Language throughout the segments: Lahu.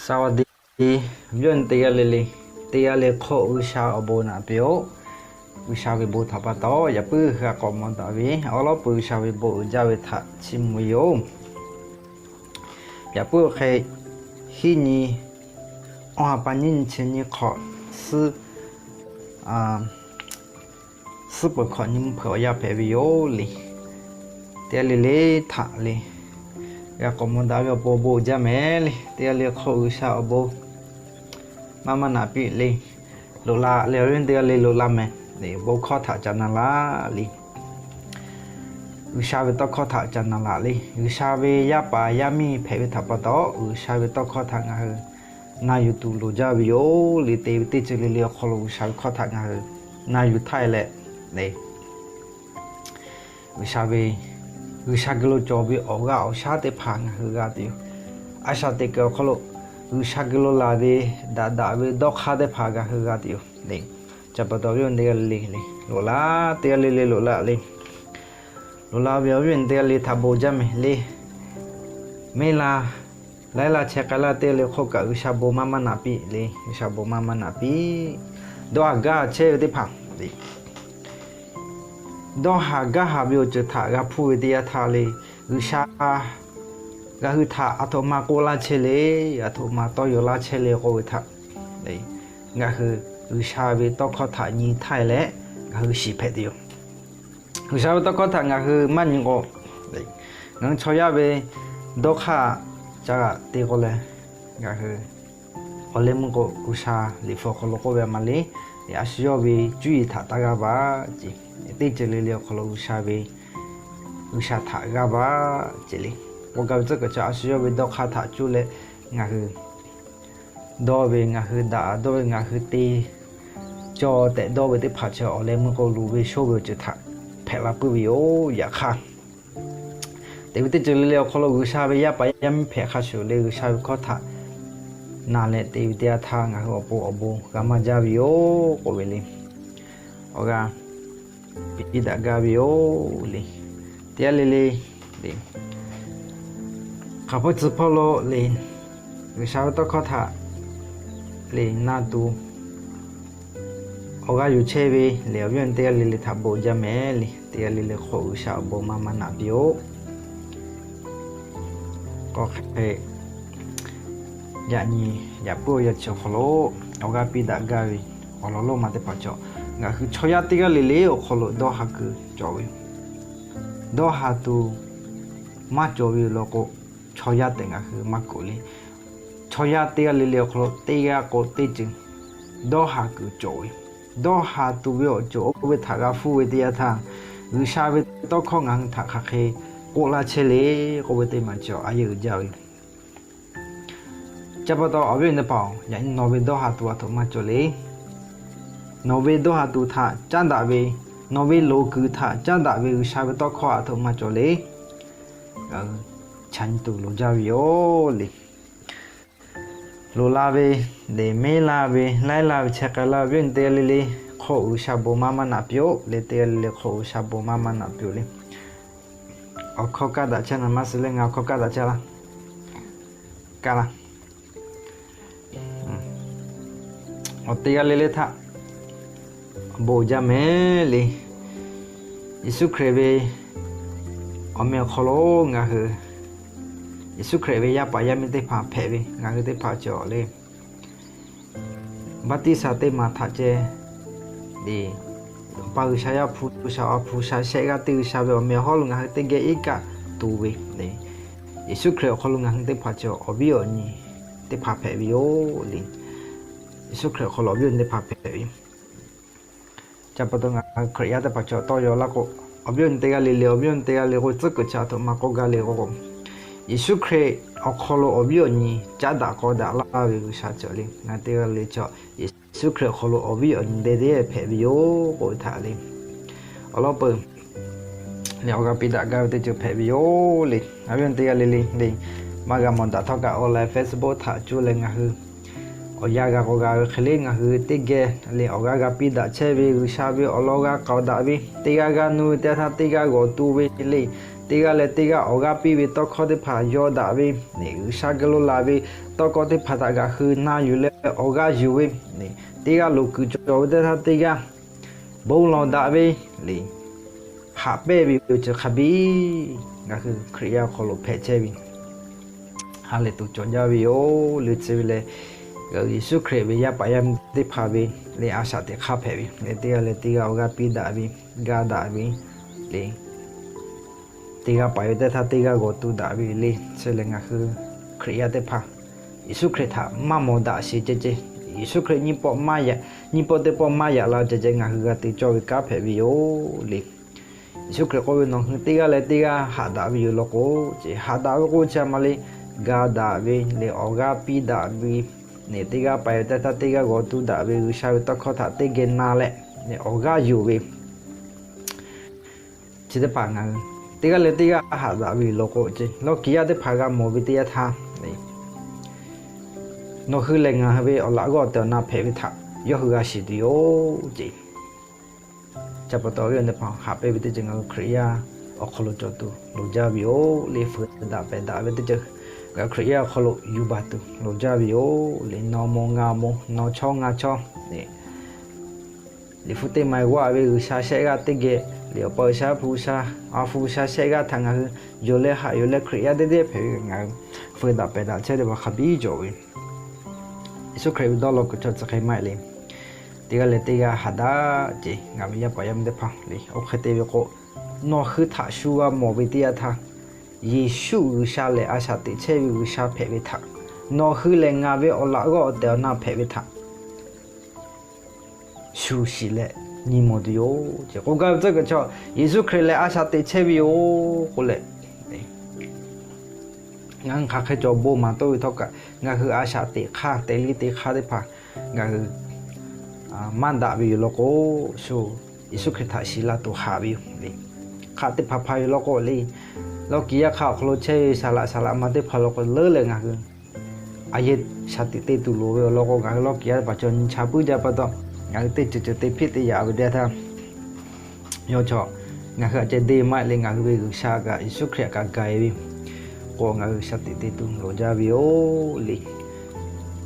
Saˍ vaˍ diˍ, viˇ awˬ nyi teˇ g'aˇ le le, teˇ g'aˇ le hk'oˆ G'uiˬsha awˬ bon naꞈ piˇ-oˆ. G'uiˬsha ve bon htaꞈ pa taw, yaꞈ puiˉ g'a k'awꞈ mawˬ daꞈ ve awˉ lawˉ peuˬ G'uiˬsha ve bon uiˍ jaˇ ve htaꞈ chiˇ mvuh ve yoˬ. Yaꞈ puiˉ awˬ hk'e, hiˉ nyi, awˬ ha pa nyiˇ nyi chi nyiˇ hk'awꞈ, suhˉ suhˉ peuˬ hkawꞈ nyiˇ mvuhˇ hpeuꞈ awˬ yanˇ hpehꞈ ve yoˬ le. Teˇ g'aˇ le le htaꞈ le, g'a k'awꞈ mawˬ daꞈ ve awˬ pon bon uiˍ jaˇ mehˍ le. Teˇ g'aˇ le hk'oˆ G'uiˬsha awˬ bon maˇ maˇ naꞈ piˇ le. Loꞈ la le, awˬ viˉ teˇ g'aˇ le loꞈ la mehˍ le. Bon hkawˇ htaꞈ ca na laˬ le. G'uiˬsha ve tawˇ hkawˇ htaꞈ ca na laˬ le. G'uiˬsha ve yaˇ paˍ yaˇ miˇ hpehꞈ ve htaꞈ pa taw, G'uiˬsha ve tawˇ hkawˇ htaꞈ ngaˬ hui na yuˬ tuˬ loˍ jaˇ ve yoˬ le. Te ve teˇ ceuˬ le le awˬ hk'aw lo G'uiˬsha ve hkawˇ htaꞈ ngaˬ hui na yuˬ htaˇ leh le, G'uiˬsha ve, G'uiˬsha geh lo cawˬ ve awˬ g'aˇ awˬ shaˉ teˇ hpaˍ ngaˬ hui g'a tuˬ yoˬ. A shaꞈ teꞈ kuiˬ awˬ hk'aw lo G'uiˬsha geh lo laˬ ve daꞈ daꞈ ve dawˇ hk'aˇ teˇ hpaˍ ngaˬ hui g'a tuˬ yoˬ le. Ca pa taw awˬ viˉ awˬ nyi teˇ g'aˇ le le loꞈ la, teˇ g'aˇ le le loꞈ la le. Loꞈ la ve awˬ viˉ awˬ nyi teˇ g'aˇ le htaꞈ bon jaˇ mehˍ le. Meˇ la, laiˉ la chehˇ k'ai laˇ teˇ g'aˇ le hk'oˆ kaꞈ G'uiˬsha bon maˇ maˇ naꞈ piˇ le. G'uiˬsha bon maˇ maˇ naꞈ piˇ. Dawˇ haˍ gaˇ haˍ chehˇ ve teˇ hpaˍ le, dawˇ haˍ gaˇ haˍ ve awˬ ceuˬ htaꞈ g'a hpuˇ ve teˇ yanˇ htaˇ le, G'uiˬsha ngaˬ hui htaꞈ aˬ htoꞈ ma k'oˆ laˇ chehˇ le, aˬ htoꞈ ma tawˇ yaw laˇ chehˇ le k'oˆ ve htaꞈ le, ngaˬ hui G'uiˬsha ve tawˇ hkawˇ htaꞈ nyi htaˇ leh ngaˬ hui shiˍ hpehꞈ tuˬ yoˬ. G'uiˬsha ve tawˇ hkawˇ htaꞈ ngaˬ hui maˇ nyi k'o, ngaˬ hui chaw yaˇ ve dawˇ hk'aˇ ca g'aꞈ te k'o leh, ngaˬ hui awˬ leh meuˇ k'o G'uiˬsha liꞈ hpu awˬ hk'aw lo k'oˆ ve a ma le, a shu yawˇ ve cuˇ yiˍ htaꞈ taˇ g'aˇ baˬ ce. Teˇ ceuˬ le le awˬ hk'aw lo G'uiˬsha ve, G'uiˬsha htaꞈ g'aˇ baˬ ce le. K'oˆ gaˇ ve tcuhˉ kuiˬ chi a shu yawˇ ve dawˇ hk'aˇ htaꞈ cuˇ leh ngaˬ hui dawˇ ve, ngaˬ hui daꞈ dawˇ ve, ngaˬ hui te cawˬ tehꞈ dawˇ ve teˇ hpaˍ chi awˬ leh meuˇ k'o luˬ ve shoˇ ve awˬ ceuˬ htaꞈ hpehꞈ la puiˉ ve yoˬ. Yaꞈ hk'aˇ, te ve teˇ ceuˬ le le awˬ hk'aw lo G'uiˬsha ve yaˇ paˍ yaˇ miˇ hpehꞈ hk'a shuˍ le, G'uiˬsha ve hkawˇ htaꞈ na leh te ve teˇ yanˇ htaˇ ngaˬ hui awˬ pon awˬ bon g'a maˇ jaˇ ve yoˬ k'oˆ ve le. Awˬ g'aˇ piˇ daꞈ gaˇ ve yoˬ le. Teˇ g'aˇ le le le, hk'aˬ hpawˇ tcuh hpawˇ lo le, G'uiˬsha ve tawˇ hkawˇ htaꞈ le na tuˬ awˬ g'aˇ yuˬ chehˇ ve le, awˬ viˉ awˬ nyi teˇ g'aˇ le le htaꞈ bon jaˇ mehˍ le. Teˇ g'aˇ le le hk'oˆ G'uiˬsha awˬ bon maˇ maˇ naꞈ piˇ-oˆ. K'awꞈ hk'e, yaꞈ nyi yaꞈ puiˉ awˬ yanˇ chi awˬ hk'aw lo awˬ g'aˇ piˇ daꞈ gaˇ ve awˬ lawn lonˉ ma teˇ hpaˍ cawˬ, ngaˬ hui chaw yaˇ teˇ g'aˇ le le awˬ hk'aw lo dawˇ ha kuiˬ cawˬ ve, dawˇ ha tuˬ maˇ cawˬ ve law k'o, chaw yaˇ tehꞈ ngaˬ hui maˇ k'oˆ le. Chaw yaˇ teˇ g'aˇ le le awˬ hk'aw lo teˇ g'aˇ k'o teˇ ceuˬ dawˇ ha kuiˬ cawˬ ve, dawˇ ha tuˬ ve awˬ ceuˬ oˇ ve htaꞈ g'a hpuˇ ve teˇ yanˇ htaˇ, G'uiˬsha ve tawˇ hkawˇ ngaˬ hui htaꞈ hk'aˬ hk'e k'oˆ laˇ chehˇ le k'oˆ ve teˇ maˬ cawˬ a yehˬ uiˍ jaˇ ve. Ca pa taw awˬ viˉ awˬ nyi teˇ hpaˍ-oˬ, yaꞈ nyi nawˬ ve dawˇ ha tuˬ aˬ htoꞈ ma cawˬ le. Nawˬ ve dawˇ ha tuˬ htaꞈ caˉ daꞈ ve, nawˬ ve loˍ kuiˬ htaꞈ caˉ daꞈ ve G'uiˬsha ve tawˇ hkawˇ aˬ htoꞈ ma cawˬ le. Ngaˬ hui chaꞈ nyi tuˬ loˍ jaˇ ve yoˬ le. Loˍ la ve, le meˇ la ve, laiˉ la ve, chehˇ k'ai laˇ ve awˬ viˉ awˬ nyi teˇ g'aˇ le le hk'oˆ G'uiˬsha bon maˇ maˇ naꞈ piˇ-oˆ le. Teˇ g'aˇ le le hk'oˆ G'uiˬsha bon maˇ maˇ naꞈ piˇ-oˆ le. Awˬ hkawˇ kaˇ daꞈ chehˇ na maˇ suh le, ngaˬ awˬ hkawˇ kaˇ daꞈ chehˇ laˇ. Kaˇ laˇ. Awˬ teˇ g'aˇ le le htaꞈ bon jaˇ mehˍ le. Yeˍsuˆ Hkriꞈ ve awˬ meh awˬ hk'aw lo ngaˬ hui, Yeˍsuˆ Hkriꞈ ve yaˇ paˍ yaˇ miˇ teˇ hpaˍ hpehꞈ ve ngaˬ hui teˇ hpaˍ cawˬ le. Baˆtiˆsaˬ teˇ maˬ htaꞈ ceh le, Awˬ pa G'uiˬsha, Yaˇ hpu G'uiˬsha, Awˬ ha hpu G'uiˬsha, shehˆ g'aˇ teˇ G'uiˬsha ve awˬ meh awˬ hawˉ lo ngaˬ hui teˇ geh iˉ kaˆ tuˬ ve le. Yeˍsuˆ Hkriꞈ awˬ hk'aw lo ngaˬ hui teˇ hpaˍ cawˬ awˬ viˉ awˬ nyi teˇ hpaˍ hpehꞈ ve yoˬ le. Yeˍsuˆ Hkriꞈ awˬ hk'aw lo awˬ viˉ awˬ nyi teˇ hpaˍ hpehꞈ ve yoˬ. Ca pa taw ngaˬ hui Hkriꞈ yaˇ teˇ hpaˍ cawˬ tawˇ yaw laˇ k'o, awˬ viˉ awˬ nyi teˇ g'aˇ le le, awˬ viˉ awˬ nyi teˇ g'aˇ le k'o, tcuhˉ kuiˬ chi aˬ htoꞈ ma k'oˆ gaˇ le k'o, Yeˍsuˆ Hkriꞈ awˬ hk'aw lo awˬ viˉ awˬ nyi caˉ daꞈ k'aw daꞈ laˇ ve G'uiˬsha cawˬ le. Ngaˬ hui teˇ g'aˇ le cawˬ Yeˍsuˆ Hkriꞈ awˬ hk'aw lo awˬ viˉ awˬ nyi deh deh hpehꞈ ve yoˬ k'oˆ ve htaꞈ le, awˬ lawn peuˬ le awˬ g'aˇ piˇ daꞈ gaˇ ve teˇ ceuˬ hpehꞈ ve yoˬ le. Awˬ viˉ awˬ nyi teˇ g'aˇ le le le, maˇ g'a mawˬ daꞈ htawˇ kaꞈ online Facebook htaꞈ cuˇ leh ngaˬ hui awˬ yanˇ g'a k'awꞈ g'a ve hk'e le, ngaˬ hui teˇ geh le awˬ g'aˇ g'a piˇ daꞈ chehˇ ve, G'uiˬsha ve awˬ lawn g'a k'aoˍ daꞈ ve, teˇ g'aˇ g'aˇ nuˇ ve teˇ yanˇ htaˇ teˇ g'aˇ g'awˬ tu ve le, teˇ g'aˇ leh teˇ g'aˇ awˬ g'aˇ piˇ ve tawˇ hkawˇ teˇ hpaˍ yaw daꞈ ve, G'uiˬsha geh lo laˬ ve tawˇ hkawˇ teˇ hpaˍ htaꞈ ngaˬ hui na yuˬ leh awˬ g'aˇ yuˬ ve, teˇ g'aˇ loˍ kuiˬ cawˬ ve teˇ htaˇ teˇ g'aˇ bon lawˬ daꞈ ve le, haꞈ pehnˇ ve awˬ ceuˬ hk'a biˇ ngaˬ hui Hkriꞈ yaˇ awˬ hk'aw lo hpehꞈ chehˇ ve ha lehˬ tuˬ cawˬ jaˇ ve yoˬ. Leuˉ tcuh ve leh, Yeˍsuˆ Hkriꞈ ve yaˇ paˍ yaˇ miˇ teˇ hpaˍ ve le a shaꞈ teꞈ hk'aˇ hpehꞈ ve le, teˇ g'aˇ leh teˇ g'aˇ awˬ g'aˇ piˇ daꞈ ve, ga daꞈ ve le, teˇ g'aˇ paˍ ve teˇ htaˇ teˇ g'aˇ g'awˬ tu daꞈ ve le. Chi lehˬ ngaˬ hui Hkriꞈ yaˇ teˇ hpaˍ Yeˍsuˆ Hkriꞈ htaꞈ maˇ mawˬ daꞈ sheˍ ceh ceh, Yeˍsuˆ Hkriꞈ nyiˇ pawˆ teˇ pawˆ maˇ yaꞈ la ceh ceh ngaˬ hui g'a te cawˇ ve kanˉ hpehꞈ ve yoˬ le. Yeˍsuˆ Hkriꞈ k'oˆ ve, nawˬ hui teˇ g'aˇ leh teˇ g'aˇ haꞈ daꞈ ve yoˬ law k'o, ce haꞈ daꞈ ve k'o chi a ma le, ga daꞈ ve le awˬ g'aˇ piˇ daꞈ ve le, teˇ g'aˇ paˍ ve teˇ htaˇ teˇ g'aˇ g'awˬ tu daꞈ ve G'uiˬsha ve tawˇ hkawˇ htaꞈ teˇ geh na leh le awˬ g'aˇ yuˬ ve chi teˇ hpaˍ ngaˬ hui teˇ g'aˇ leh teˇ g'aˇ haꞈ daꞈ ve yoˬ law k'o, ce lawˇ kiˍ yaˇ teˇ hpaˍ g'a mawˬ ve teˇ yanˇ htaˇ le, nawˬ hui lehˬ ngaˬ hui ve awˬ laꞈ g'awˇ awˬ tehˬ awˬ na hpehꞈ ve htaꞈ yawˇ hui g'a shiˍ tuˬ yoˬ ce. Ca pa taw ve awˬ teˇ hpaˍ haꞈ pehnˇ ve teˇ ceuˬ ngaˬ hui Hkriꞈ yaˇ awˬ hk'aw lo cawˬ tuˬ loˍ jaˇ ve yoˬ le. Fuiˍ daꞈ pehˬ daꞈ ve teˇ ceuˬ ngaˬ hui Hkriꞈ yaˇ awˬ hk'aw lo yuˬ baˬ tuˬ loˍ jaˇ ve yoˬ le. Nawˬ mawˬ ngaˬ mawˬ, nawˬ chawˇ ngaˬ chawˇ le, Liꞈ hpu teˇ ma g'aˇ ve G'uiˬsha shehˆ g'aˇ teˇ geh le, Awˬ pa G'uiˬsha, Hpu G'uiˬsha, A hpu G'uiˬsha shehˆ g'aˇ htaꞈ ngaˬ hui yonˍ leh haꞈ yuˬ leh Hkriꞈ yaˇ teˇ deˇ hpehꞈ ve ngaˬ hui fuiˍ daꞈ pehˬ daꞈ chehˇ ve teˇ hpaˍ hk'a biˇ cawˬ ve, Yeˍsuˆ Hkriꞈ ve dawˇ law kuiˬ chaw chi hk'e maˇ heˆ le. Teˇ g'aˇ leh teˇ g'aˇ haꞈ daꞈ ce, ngaˬ ve yaˇ paˍ yaˇ miˇ teˇ hpaˍ le, oˇ hk'e te ve k'o, nawˬ hui htaꞈ shu g'a mawˬ ve teˇ yanˇ htaˇ, Yeˍsuˆ G'uiˬsha lehˬ a shaꞈ teꞈ chehˇ ve G'uiˬsha hpehꞈ ve htaꞈ, nawˬ hui lehˬ ngaˬ ve awˬ laꞈ g'awˇ awˬ tehˬ awˬ na hpehꞈ ve htaꞈ shu shiˍ leh nyi mawˬ tuˬ yoˬ ce. K'oˆ gaˇ ve tcuhˉ kuiˬ chaw, Yeˍsuˆ Hkriꞈ lehˬ a shaꞈ teꞈ chehˇ ve yoˬ k'oˆ leh, ngaˬ hui hk'aˬ hk'e cawˬ bon maˍ toˆ ve htawˇ kaꞈ, ngaˬ hui a shaꞈ teꞈ hk'aˇ teꞈ liˇ teꞈ hk'aˇ teˇ hpaˍ ngaˬ hui maˇ daꞈ ve yoˬ law k'o, shu Yeˍsuˆ Hkriꞈ htaꞈ shiˍ la tuˬ haꞈ ve yoˬ le. Hk'aˬ teˇ hpaˍ hpaˍ yoˬ law k'o le, lawˇ kiˍ yaˇ hk'aˇ awˬ hk'aw lo chehˇ ve saˍ laꞈ saˍ laꞈ ma teˇ hpaˍ law k'o leuˉ leh ngaˬ hui a yehˬ shaˍ tiꞈ te tuˬ loˍ ve awˬ lawn k'o, ngaˬ hui lawˇ kiˍ yaˇ teˇ hpaˍ chaw nyi cha puiˉ jaˇ pa taw, ngaˬ hui teˇ ceuˬ ceuˬ te hpiˆ te yaꞈ ve teˇ yanˇ htaˇ, yawˇ chaw ngaˬ hui aꞈ ceh deˇ maˇ heˆ le, ngaˬ hui ve G'uiˬsha kaꞈ Yeˍsuˆ Hkriꞈ kaꞈ gaˬ e ve k'o, ngaˬ hui shaˍ tiꞈ te tuˬ loˍ jaˇ ve yoˬ le.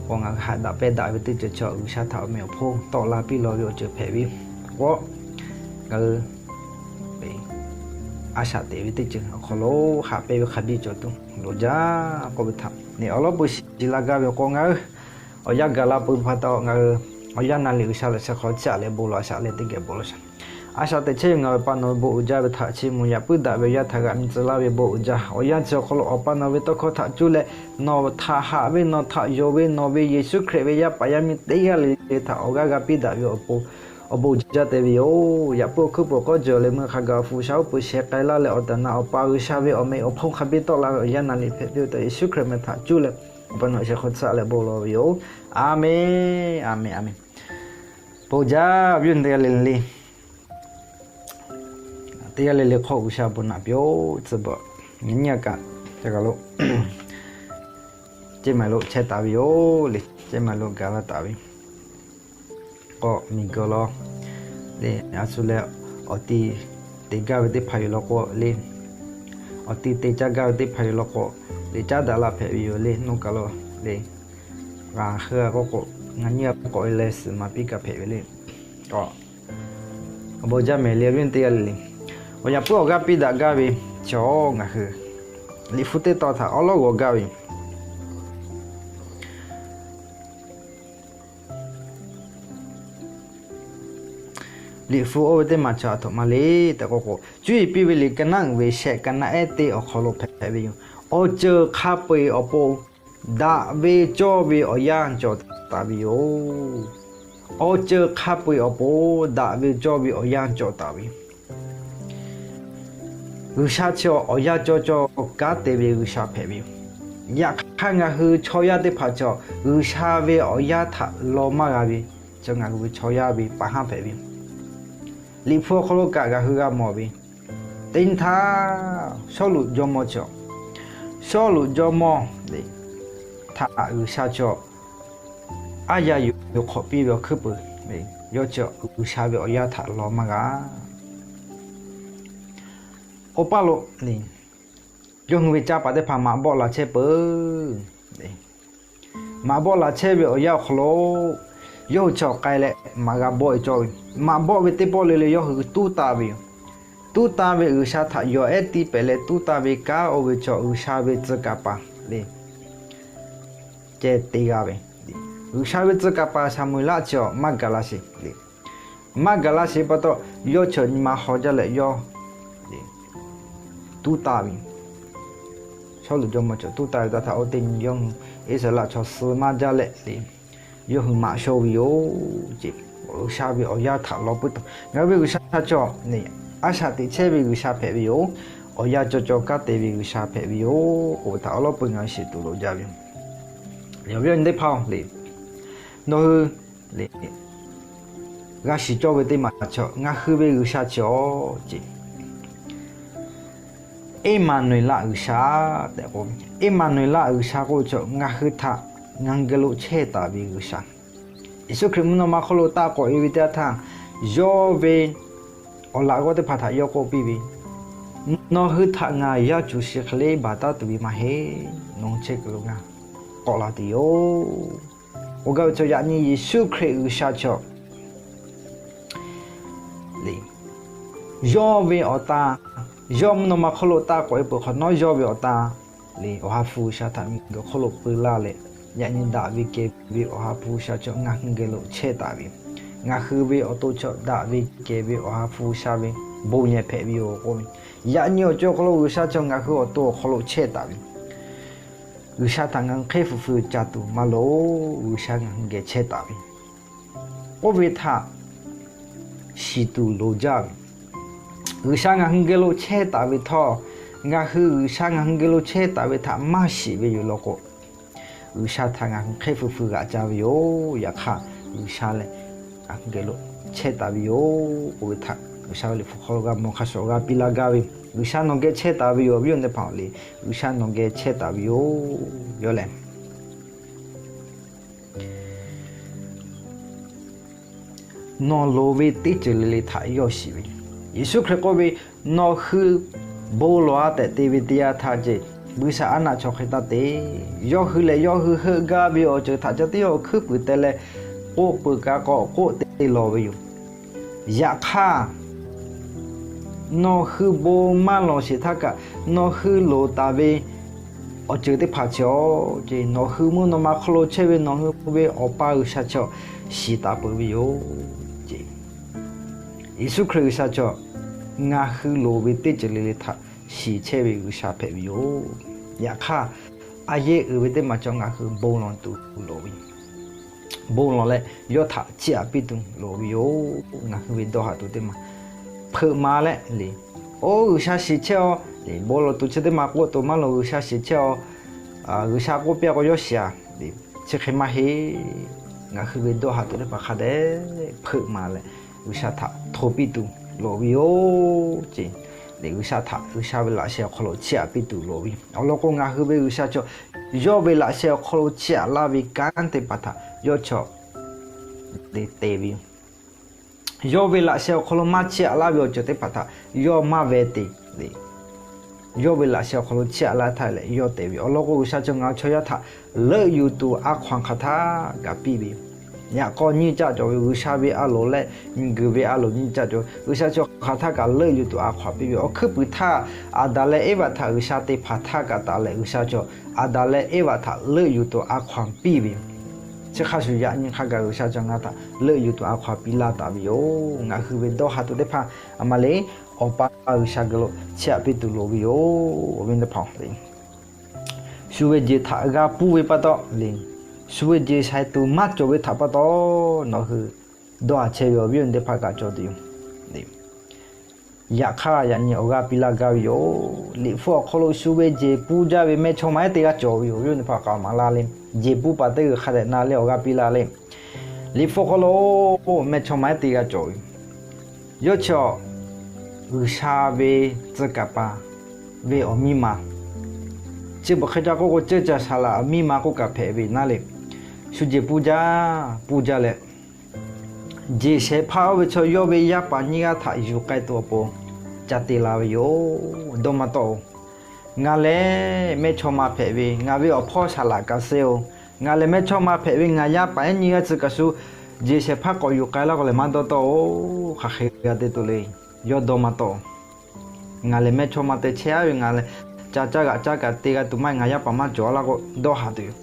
K'o ngaˬ hui haꞈ daꞈ pehˇ daꞈ ve teˇ ceuˬ chaw G'uiˬsha htaꞈ awˬ meꞈ awˬ hponˇ tawˆ la piˇ law ve awˬ ceuˬ hpehꞈ ve k'o, ngaˬ hui a shaꞈ teꞈ ve teˇ ceuˬ awˬ hk'aw lo haꞈ pehnˇ ve hk'a biˇ cawˬ tuˬ loˍ jaˇ k'oˆ ve htaꞈ awˬ lawn peu shiˍ la gaˇ ve k'o, ngaˬ hui awˬ yanˇ gaˬ la peuˬ pa taw, ngaˬ hui awˬ yanˇ na liꞈ G'uiˬsha laꞈ sheh hk'aw caˆ leh bon lawˬ a shaꞈ leh teˇ geh bon lawˬ shaˍ. A shaꞈ teꞈ chehˇ ve ngaˬ ve Pa nawˬ ve bon uiˍ jaˇ ve htaꞈ chiˇ mvuh, yaꞈ puiˉ daꞈ ve awˬ yanˇ htaꞈ g'aꞈ mi tcuh laˇ ve bon uiˍ jaˇ. Awˬ yanˇ chi awˬ hk'aw lo Awˬ pa nawˬ ve tawˇ hkawˇ htaꞈ cuˇ leh nawˬ htaꞈ haꞈ ve, nawˬ htaꞈ yonˍ ve, nawˬ ve Yeˍsuˆ Hkriꞈ ve yaˇ paˍ yaˇ miˇ teˇ g'aˇ le le htaꞈ awˬ g'aˇ g'a piˇ daꞈ ve awˬ pon awˬ bon uiˍ jaˇ te ve yoˬ. Yaꞈ puiˉ awˬ hkuiˉ peuˬ k'awˇ cawˬ leh meuˇ hk'a gaˬ awˬ hpu sha uˉ peunˍ sheh k'ai laˇ leh awˬ tehˬ awˬ na Awˬ pa G'uiˬsha ve awˬ meꞈ awˬ hponˇ hk'a biˇ tawˆ la ve awˬ yanˇ na liꞈ hpehꞈ piˇ ve htaꞈ Yeˍsuˆ Hkriꞈ meh htaꞈ cuˇ leh Awˬ pa nawˬ sheh hk'aw caˆ leh bon lawˬ ve yoˬ. A menˬ, a menˬ, a menˬ. Bon jaˇ ve teˇ g'aˇ le le, teˇ g'aˇ le le hk'aw G'uiˬsha bon naꞈ piˇ-oˆ. Tcuh baˬ nyi a kaꞈ, ca ga lo, ceˇ maˬ lo chehˇ taˍ ve yoˬ le. Ceˇ maˬ lo gaˬ la taˍ ve k'awꞈ miˬ guiˬ law le, a shu leh awˬ ti te gaˇ ve teˇ hpaˍ yoˬ law k'o le, awˬ ti te caˇ gaˇ ve teˇ hpaˍ yoˬ law k'o le, caˉ daꞈ la hpehꞈ ve yoˬ le. Nawˬ kaˬ lo le, g'a heuˆ a k'oˆ k'o, ngaˬ nyi a k'awꞈ leh suhˍ maˍ piˇ kaꞈ hpehꞈ ve le. Awˬ bon jaˇ mehˍ le, awˬ viˉ teˇ g'aˇ le le, awˬ yaꞈ puiˉ awˬ g'aˇ piˇ daꞈ gaˇ ve chaw ngaˬ hui Liꞈ hpu teˇ tawn htaꞈ awˉ lawˉ g'aw gaˇ ve yoˬ. Liꞈ hpu oˇ ve teˇ maˬ chaw aˬ htoꞈ ma le tehꞈ k'oˆ k'o, cuˇ yiˍ piˇ ve liꞈ ka naˆ uiˍ ve shehˆ ka naˆ ehˉ teˇ awˬ hk'aw lo hpehꞈ ve yoˬ. Awˬ ceuˬ hk'a peu-eˬ awˬ pon daꞈ ve cawˇ ve awˬ yanˇ cawˬ taˍ ve yoˬ. Awˬ ceuˬ hk'a peu-eˬ awˬ pon daꞈ ve cawˇ ve awˬ yanˇ cawˬ taˍ ve yoˬ. G'uiˬsha chi awˬ yanˇ cawˇ cawˇ kanˉ te ve G'uiˬsha hpehꞈ ve yoˬ. Yaꞈ hk'aˇ ngaˬ hui chaw yaˇ teˇ hpaˍ chaw G'uiˬsha ve awˬ yanˇ htaꞈ law maˇ g'a ve, chaw ngaˬ hui ve chaw yaˇ ve pa haˉ hpehꞈ ve yoˬ. Liꞈ hpu awˬ hk'aw lo kaꞈ ngaˬ hui g'a mawˬ ve, teˇ nyi htaˇ Sawˉluꞈ jawˇmawˇ chaw, Sawˉluꞈ jawˇmawˇ le htaꞈ G'uiˬsha chaw aˉ yaˇ yuˬ hk'awꞈ piˇ ve awˬ hkuiˉ peuˬ, yawˇ chi G'uiˬsha ve awˬ yaˇ htaꞈ law maˇ g'a. Awˬ paˇ lo, yawˇ hui ve caˇ paˍ teˇ hpaˍ maꞈ bawˆ laˬ chehˇ peuˬ. Maꞈ bawˆ laˬ chehˇ ve awˬ yanˇ awˬ hk'aw lo, yawˇ hui chi awˬ k'ai leh maꞈ g'a bawˆ e cawˇ ve. Maꞈ bawˆ ve teˇ pawˆ le le yawˇ hui tuˉ taˇ ve yoˬ. Tuˉ taˇ ve G'uiˬsha htaꞈ yawˬ ehˉ tiˇ pehˍ leh tuˉ taˇ ve kanˉ oˇ ve chaw G'uiˬsha ve tcuh kaˍ paˍ le ceh te g'a ve. G'uiˬsha ve tcuh kaˍ paˍ Saˍmo-eˍlaˆ chi awˬ maˇ gaˬ la sheˍ le. Maˇ gaˬ la sheˍ pa taw, yawˇ chi awˬ nyi ma haw jaˇ leh yawˇ tuˉ taˇ ve. Sawˉluꞈ jawˇmawˇ chi tuˉ taˇ ve taˇ htaꞈ oˇ teˇ nyi yawˇ hui Iˉsaˍreˍlaˆ chaw suh maˇ jaˇ leh le, yawˇ hui maꞈ shaw ve yoˬ ceˇ. G'uiˬsha ve awˬ yaˇ htaꞈ law puiˉ taˍ. Ngaˬ hui ve G'uiˬsha chaw, a shaꞈ teꞈ chehˇ ve G'uiˬsha hpehꞈ ve yoˬ. Awˬ yanˇ cawˬ cawˬ kanˉ te ve G'uiˬsha hpehꞈ ve yoˬ k'oˆ ve htaꞈ awˬ lawˉ peu ngaˬ hui shiˍ tuˬ loˍ jaˇ ve yoˬ. Awˬ viˉ awˬ nyi teˇ hpaˍ-oˬ le, nawˬ hui le, g'a shiˍ cawˇ ve teˇ maˬ chaw, ngaˬ hui ve G'uiˬsha chi awˬ ceˇ, Eˇmaˍnuˍeˍlaˆ G'uiˬsha tehꞈ k'oˆ ve. Eˇmaˍnuˍeˍlaˆ G'uiˬsha k'oˆ ve chaw, ngaˬ hui htaꞈ ngaˬ hui geh lo chehˇ taˍ ve G'uiˬsha. Yeˍsuˆ Hkriꞈ mvuhˇ naw ma hk'oˆ lo taˆ k'awꞈ e ve teˇ yanˇ htaˇ, yawˇ ve awˬ laꞈ g'awˇ teˇ hpaˍ htaꞈ yawˇ k'oˆ piˇ ve, Nawˬ hui htaꞈ ngaˬ yaˇ cuˬ shiˍ hk'e le baˬ taˉ tuˬ ve maˇ heˆ. Nawˬ hui chehˇ kuiˬ lo ngaˬ k'awꞈ la tuˬ yoˬ. Awˬ g'aˇ ve chaw yaꞈ nyi Yeˍsuˆ Hkriꞈ G'uiˬsha chaw le, yawˇ ve awˬ ta, yawˇ mvuhˇ naw ma hk'oˆ lo taˆ k'awꞈ e peuˬ hk'awꞈ nawˉ, yawˇ ve awˬ ta le Awˬ ha hpu G'uiˬsha htaꞈ miˬguiˬ hk'oˆ lo peu laˇ leh, yaꞈ nyi daꞈ ve kehˬ ve Awˬ ha hpu G'uiˬsha chaw ngaˬ hui geh lo chehˇ taˍ ve, ngaˬ hui ve awˬ to chaw daꞈ ve kehˬ ve Awˬ ha hpu G'uiˬsha ve bon yehˬ hpehꞈ ve yoˬ k'oˆ ve. Yaꞈ nyi awˬ co awˬ hk'aw lo G'uiˬsha chaw ngaˬ hui awˬ to awˬ hk'aw lo chehˇ taˍ ve, G'uiˬsha htaꞈ ngaˬ hui hk'e fuiˍ fuiˍ ca tuˬ maˇ loˍ. G'uiˬsha ngaˬ hui geh chehˇ taˍ ve, oˇ ve htaꞈ shiˍ tuˬ loˍ jaˇ ve. G'uiˬsha ngaˬ hui geh lo chehˇ taˍ ve htawˇ, ngaˬ hui G'uiˬsha ngaˬ hui geh lo chehˇ taˍ ve htaꞈ maˇ shiˍ ve yoˬ law k'o, G'uiˬsha htaꞈ ngaˬ hui hk'e fuiˍ fuiˍ g'aꞈ ca ve yoˬ. Yaꞈ hk'aˇ, G'uiˬsha lehˬ ngaˬ hui geh lo chehˇ taˍ ve yoˬ k'oˆ ve htaꞈ G'uiˬsha ve Liꞈ hpu hk'aw lo g'a mawˬ hk'a shuˍ g'a piˇ laˇ gaˇ ve, G'uiˬsha nawˬ geh chehˇ taˍ ve yoˬ. Awˬ viˉ awˬ nyi teˇ hpaˍ le, G'uiˬsha nawˬ geh chehˇ taˍ ve yoˬ. Yawˇ lehˬ nawˬ loˍ ve teˇ ceuˬ le le htaꞈ yawˇ shiˍ ve. Yeˍsuˆ Hkriꞈ k'oˆ ve, Nawˬ hui bon lawˬ-a tehꞈ te ve teˇ yanˇ htaˇ ceˇ, buiˇshaˆaˉnaˆ chaw hk'e taˇ te. Yawˇ hui lehˬ yawˇ hui heuˆ gaˇ ve awˬ ceuˬ htaꞈ ca tiˉ yawˇ hui hkuiˉ puiˍ te leh, k'oˆ peuˬ kaꞈ k'awꞈ k'oˆ te lawˬ ve yoˬ. Yaꞈ hk'aˇ, nawˬ hui bon maˇ lawˬ sheˍ htaˇ kaꞈ, nawˬ hui loˍ taˍ ve awˬ ceuˬ teˇ hpaˍ chi awˬ ceˇ, nawˬ hui mvuhˇ naw ma hk'oˆ lo chehˇ ve nawˬ hui ve Awˬ pa G'uiˬsha chaw shiˍ taˍ peuˬ ve yoˬ ceˇ. Yeˍsuˆ Hkriꞈ G'uiˬsha chaw ngaˬ hui loˍ ve teˇ ceuˬ le le htaꞈ shiˍ chehˇ ve G'uiˬsha hpehꞈ ve yoˬ. Yaꞈ hk'aˇ, a yehˇ uiˍ ve teˇ maˬ chaw ngaˬ hui bon lawˬ tuˬ loˍ ve yoˬ. Bon lawˬ leh yawˇ htaꞈ chiˇ aꞈ piˇ tuˬ loˍ ve yoˬ. Ngaˬ hui ve dawˇ haꞈ tuˬ teˇ maˬ hpeuꞈ maˍ leh le, oˇ G'uiˬsha shiˍ chehˇ-aw, bon lawˬ tuˬ chi teˇ maˬ k'oˆ tuˬ maˇ loˍ, G'uiˬsha shiˍ chehˇ-aw, G'uiˬsha k'oˆ piˇ-a k'o yawˇ shiˍ-a, chi hk'e maˇ heˆ. Ngaˬ hui ve dawˇ haꞈ tuˬ teˇ hpaˍ hk'a dehꞈ hpeuꞈ maˍ leh, G'uiˬsha htaꞈ hto piˇ tuˬ loˍ ve yoˬ ceˇ. G'uiˬsha htaꞈ G'uiˬsha ve laꞈ sheh awˬ hk'aw lo chiˇ aꞈ piˇ tuˬ loˍ ve yoˬ. Awˬ lawn k'o, ngaˬ hui ve G'uiˬsha chaw yawˇ ve laꞈ sheh awˬ hk'aw lo chiˇ aꞈ laˇ ve kanˉ teˇ hpaˍ htaꞈ yawˇ chaw te te ve yoˬ. Yawˇ ve laꞈ sheh awˬ hk'aw lo maˇ chiˇ aꞈ laˇ ve awˬ ceuˬ teˇ hpaˍ htaꞈ yawˇ maˇ veh te le. Yawˇ ve laꞈ sheh awˬ hk'aw lo chiˇ aꞈ laˇ htaˇ leh yawˇ te ve. Awˬ lawn k'o, G'uiˬsha chaw ngaˬ hui chaw yaˇ htaꞈ leuˆ yuˬ tuˬ a hkaw-anˬ hk'aˬ htaˇ kaꞈ piˇ ve yoˬ. Yaꞈ k'aw nyiˇ caˆ cawˬ ve G'uiˬsha ve a loˍ leh miˬguiˬ ve a loˍ nyiˇ caˆ cawˬ ve, G'uiˬsha chaw hk'aˬ htaˇ kaꞈ leuˆ yuˬ tuˬ a hkaw-anˬ piˇ ve yoˬ. Awˬ hkuiˉ puiˍ htaˇ, Aˍdanˍ leh Eˇvaꞈ htaꞈ G'uiˬsha te hpanˍ htaˇ kaꞈ taˍ leh, G'uiˬsha chaw Aˍdanˍ leh Eˇvaꞈ htaꞈ leuˆ yuˬ tuˬ a hkaw-anˬ piˇ ve yoˬ. Chi hk'a shuˍ yaꞈ nyi hk'a gaˬ G'uiˬsha chaw ngaˬ hui htaꞈ leuˆ yuˬ tuˬ a hkaw-anˬ piˇ laˇ taˍ ve yoˬ. Ngaˬ hui ve dawˇ haꞈ tuˬ teˇ hpaˍ a ma le, Awˬ pa G'uiˬsha geh lo chiˇ aꞈ piˇ tuˬ loˍ ve yoˬ. Awˬ viˉ teˇ hpaˍ le, shu ve jeˬ htaꞈ g'a pfuhˇ ve pa taw le, shu ve jeˬ shaiˍ tuˬ maˇ cawˬ ve htaꞈ pa taw, nawˬ hui dawˇ haꞈ chehˇ ve awˬ viˉ awˬ nyi teˇ hpaˍ kaꞈ cawˬ tuˬ yoˬ. Yaꞈ hk'aˇ, yaꞈ nyi awˬ g'aˇ piˇ laˇ gaˇ ve yoˬ. Liꞈ hpu awˬ hk'aw lo shu ve jeˬ pfuhˇ jaˇ ve mehˇchawˇma ehˉ teˇ g'aˇ cawˬ ve yoˬ. Awˬ viˉ awˬ nyi teˇ hpaˍ k'aoˍ maˍ laˇ le, jeˬ pfuhˇ paˍ teˇ g'aˇ hk'a dehꞈ na leh awˬ g'aˇ piˇ laˇ le. Liꞈ hpu hk'aw lo mehˇchawˇma ehˉ teˇ g'aˇ cawˬ ve, yawˇ chi G'uiˬsha ve tcuh kaˍ paˍ ve awˬ miˇ ma, chi beuꞈ hk'e ca k'oˆ k'o, ceuˇ caˬ saˍ laꞈ awˬ miˇ ma k'oˆ kaꞈ hpehꞈ ve naˉ le. shu jeˬ puˇ jaˇ, puˇ jaˇ leh, jeˬ shehˍ hpaˇ oˇ ve chaw yawˇ ve yaˇ paˍ nyiˇ g'aˇ htaꞈ yuˬ k'ai tuˬ awˬ pon ca te la ve yoˬ. Dawˇ maˇ tawˆ-oˬ. Ngaˬ lehˬ mehˇchawˇma hpehꞈ ve, ngaˬ ve awˬ hpawˇ shaˍ laꞈ kaꞈ seh-oˬ. Ngaˬ lehˬ mehˇchawˇma hpehꞈ ve, ngaˬ yaˇ paˍ ehˉ nyiˇ g'aˇ chi kaꞈ shu jeˬ shehˍ hpaˇ k'awꞈ yuˬ k'ai laˇ k'o lehˬ maˇ dawˇ tawˆ-oˬ. Hk'aˬ hk'e g'a te tuˬ le. Yawˇ dawˇ maˇ tawˆ-oˬ. Ngaˬ lehˬ mehˇchawˇma te chehˇ-aˉ ve, ngaˬ lehˬ ca caˇ g'aꞈ caˇ kaꞈ te g'a tuˬ maˇ heˆ, ngaˬ yaˇ paˍ maˇ cawˬ laˇ k'o dawˇ haˍ tuˬ yoˬ.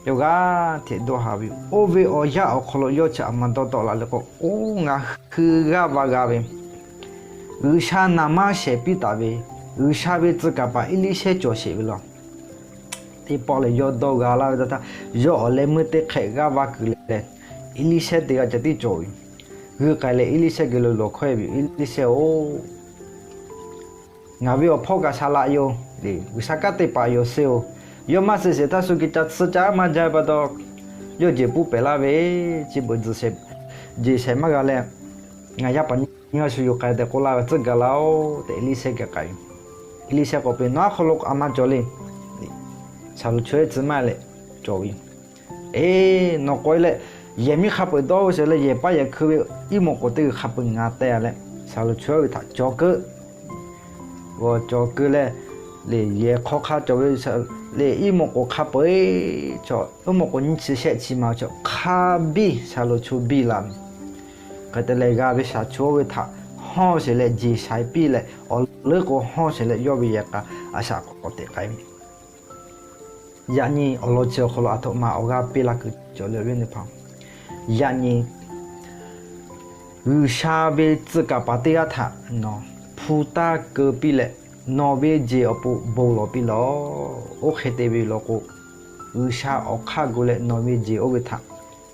Yawˇ g'aˇ hteꞈ dawˇ haˍ ve yoˬ. Oˇ ve awˬ yanˇ awˬ hk'aw lo yawˇ chi aꞈ ma dawˇ tawˆ la le k'o, oˇ ngaˬ hui g'aˇ va g'a ve G'uiˬsha naˍ manˇ shehˍ piˇ taˍ ve, G'uiˬsha ve tcuh kaˍ paˍ Eˇliˇshehˇ cawˬ sheˍ ve law. Teˇ pawˆ lehˬ yawˇ dawˇ g'a laˇ ve teˇ htaˇ, yawˇ awˬ leh meuˇ teˇ hk'ehꞈ g'aˇ va kuiˬ leh, Eˇliˇshehˇ teˇ g'aˇ ca tiˉ cawˬ ve. G'uiˇ k'ai leh Eˇliˇshehˇ geh lo lawˬ hkawehˇ ve yoˬ. Eˇliˇshehˇ-oˬ, ngaˬ ve awˬ hpawˇ kaꞈ shaˍ laꞈ yoˬ. G'uiˬsha kanˉ te paˍ yoˬ seh-oˬ. Yawˇ maˇ suh sheˍ htaˇ shu geh ca tsuhˇ caˇ maˇ jaˇ pa taw, yawˇ jeˬ puˇ pehˍ laˇ ve, chi beuꞈ jeˬ shehˍ maˇ g'a leh, ngaˬ yaˇ paˍ nyiˇ g'aˇ shu yuˬ k'ai tehꞈ k'oˆ laˇ ve, tcuhˇ gaˬ laˇ-oˬ tehꞈ Eˇliˇshehˇ geh k'ai ve. Eˇliˇshehˇ k'awꞈ peꞈ, Nawˬ aˉ hk'aw lo a ma cawˬ le. Shaˍlonˍ chaw ehˉ tcuh maˇ leh cawˬ ve. Eˬ, nawˬ k'awꞈ e leh, yehˬ miˉ hk'a peuˬ dawˇ-oˬ sheˍ leh, yehˬ paˇ yehˬ hkui ve iˉ mawꞈ k'oˍ teˇ g'uiˬ hk'a peuˬ ngaˬ teh-a leh, Shaˍlonˍ chaw ehˉ ve htaꞈ cawˬ keu g'awˬ cawˬ keu leh, le yehˬ hk'aw hk'a cawˬ ve le iˉ mawꞈ k'oˍ hk'a peu-eˬ chaw, iˉ mawꞈ k'oˍ nyiˇ chi shehˆ chi ma chaw hk'a biˇ Shaˍlonˍ chaw biˇ la ve. Hk'e te leh g'a ve shaˍ chaw oˇ ve htaꞈ hawˇ sheˍ leh jeˬ shaiˍ piˇ leh, awˬ leuˉ k'o hawˇ sheˍ leh yawˇ ve yehˬ k'a a shaꞈ k'awꞈ teꞈ k'ai ve. Yaꞈ nyi awˬ lawn chi awˬ hk'aw lo aˬ htoꞈ ma awˬ g'aˇ piˇ laˇ kuiˬ cawˬ le awˬ viˉ teˇ hpaˍ. Yaꞈ nyi G'uiˬsha ve tcuh kaˍ paˍ teˇ g'aˇ htaꞈ nawˬ hpu taˇ keu piˇ leh, nawˬ ve jeˬ awˬ pon bon lawˬ piˇ lawˬ. Oˇ hk'e te ve law k'o, G'uiˬsha awˬ hk'aˇ gu leh nawˬ ve jeˬ oˇ ve htaꞈ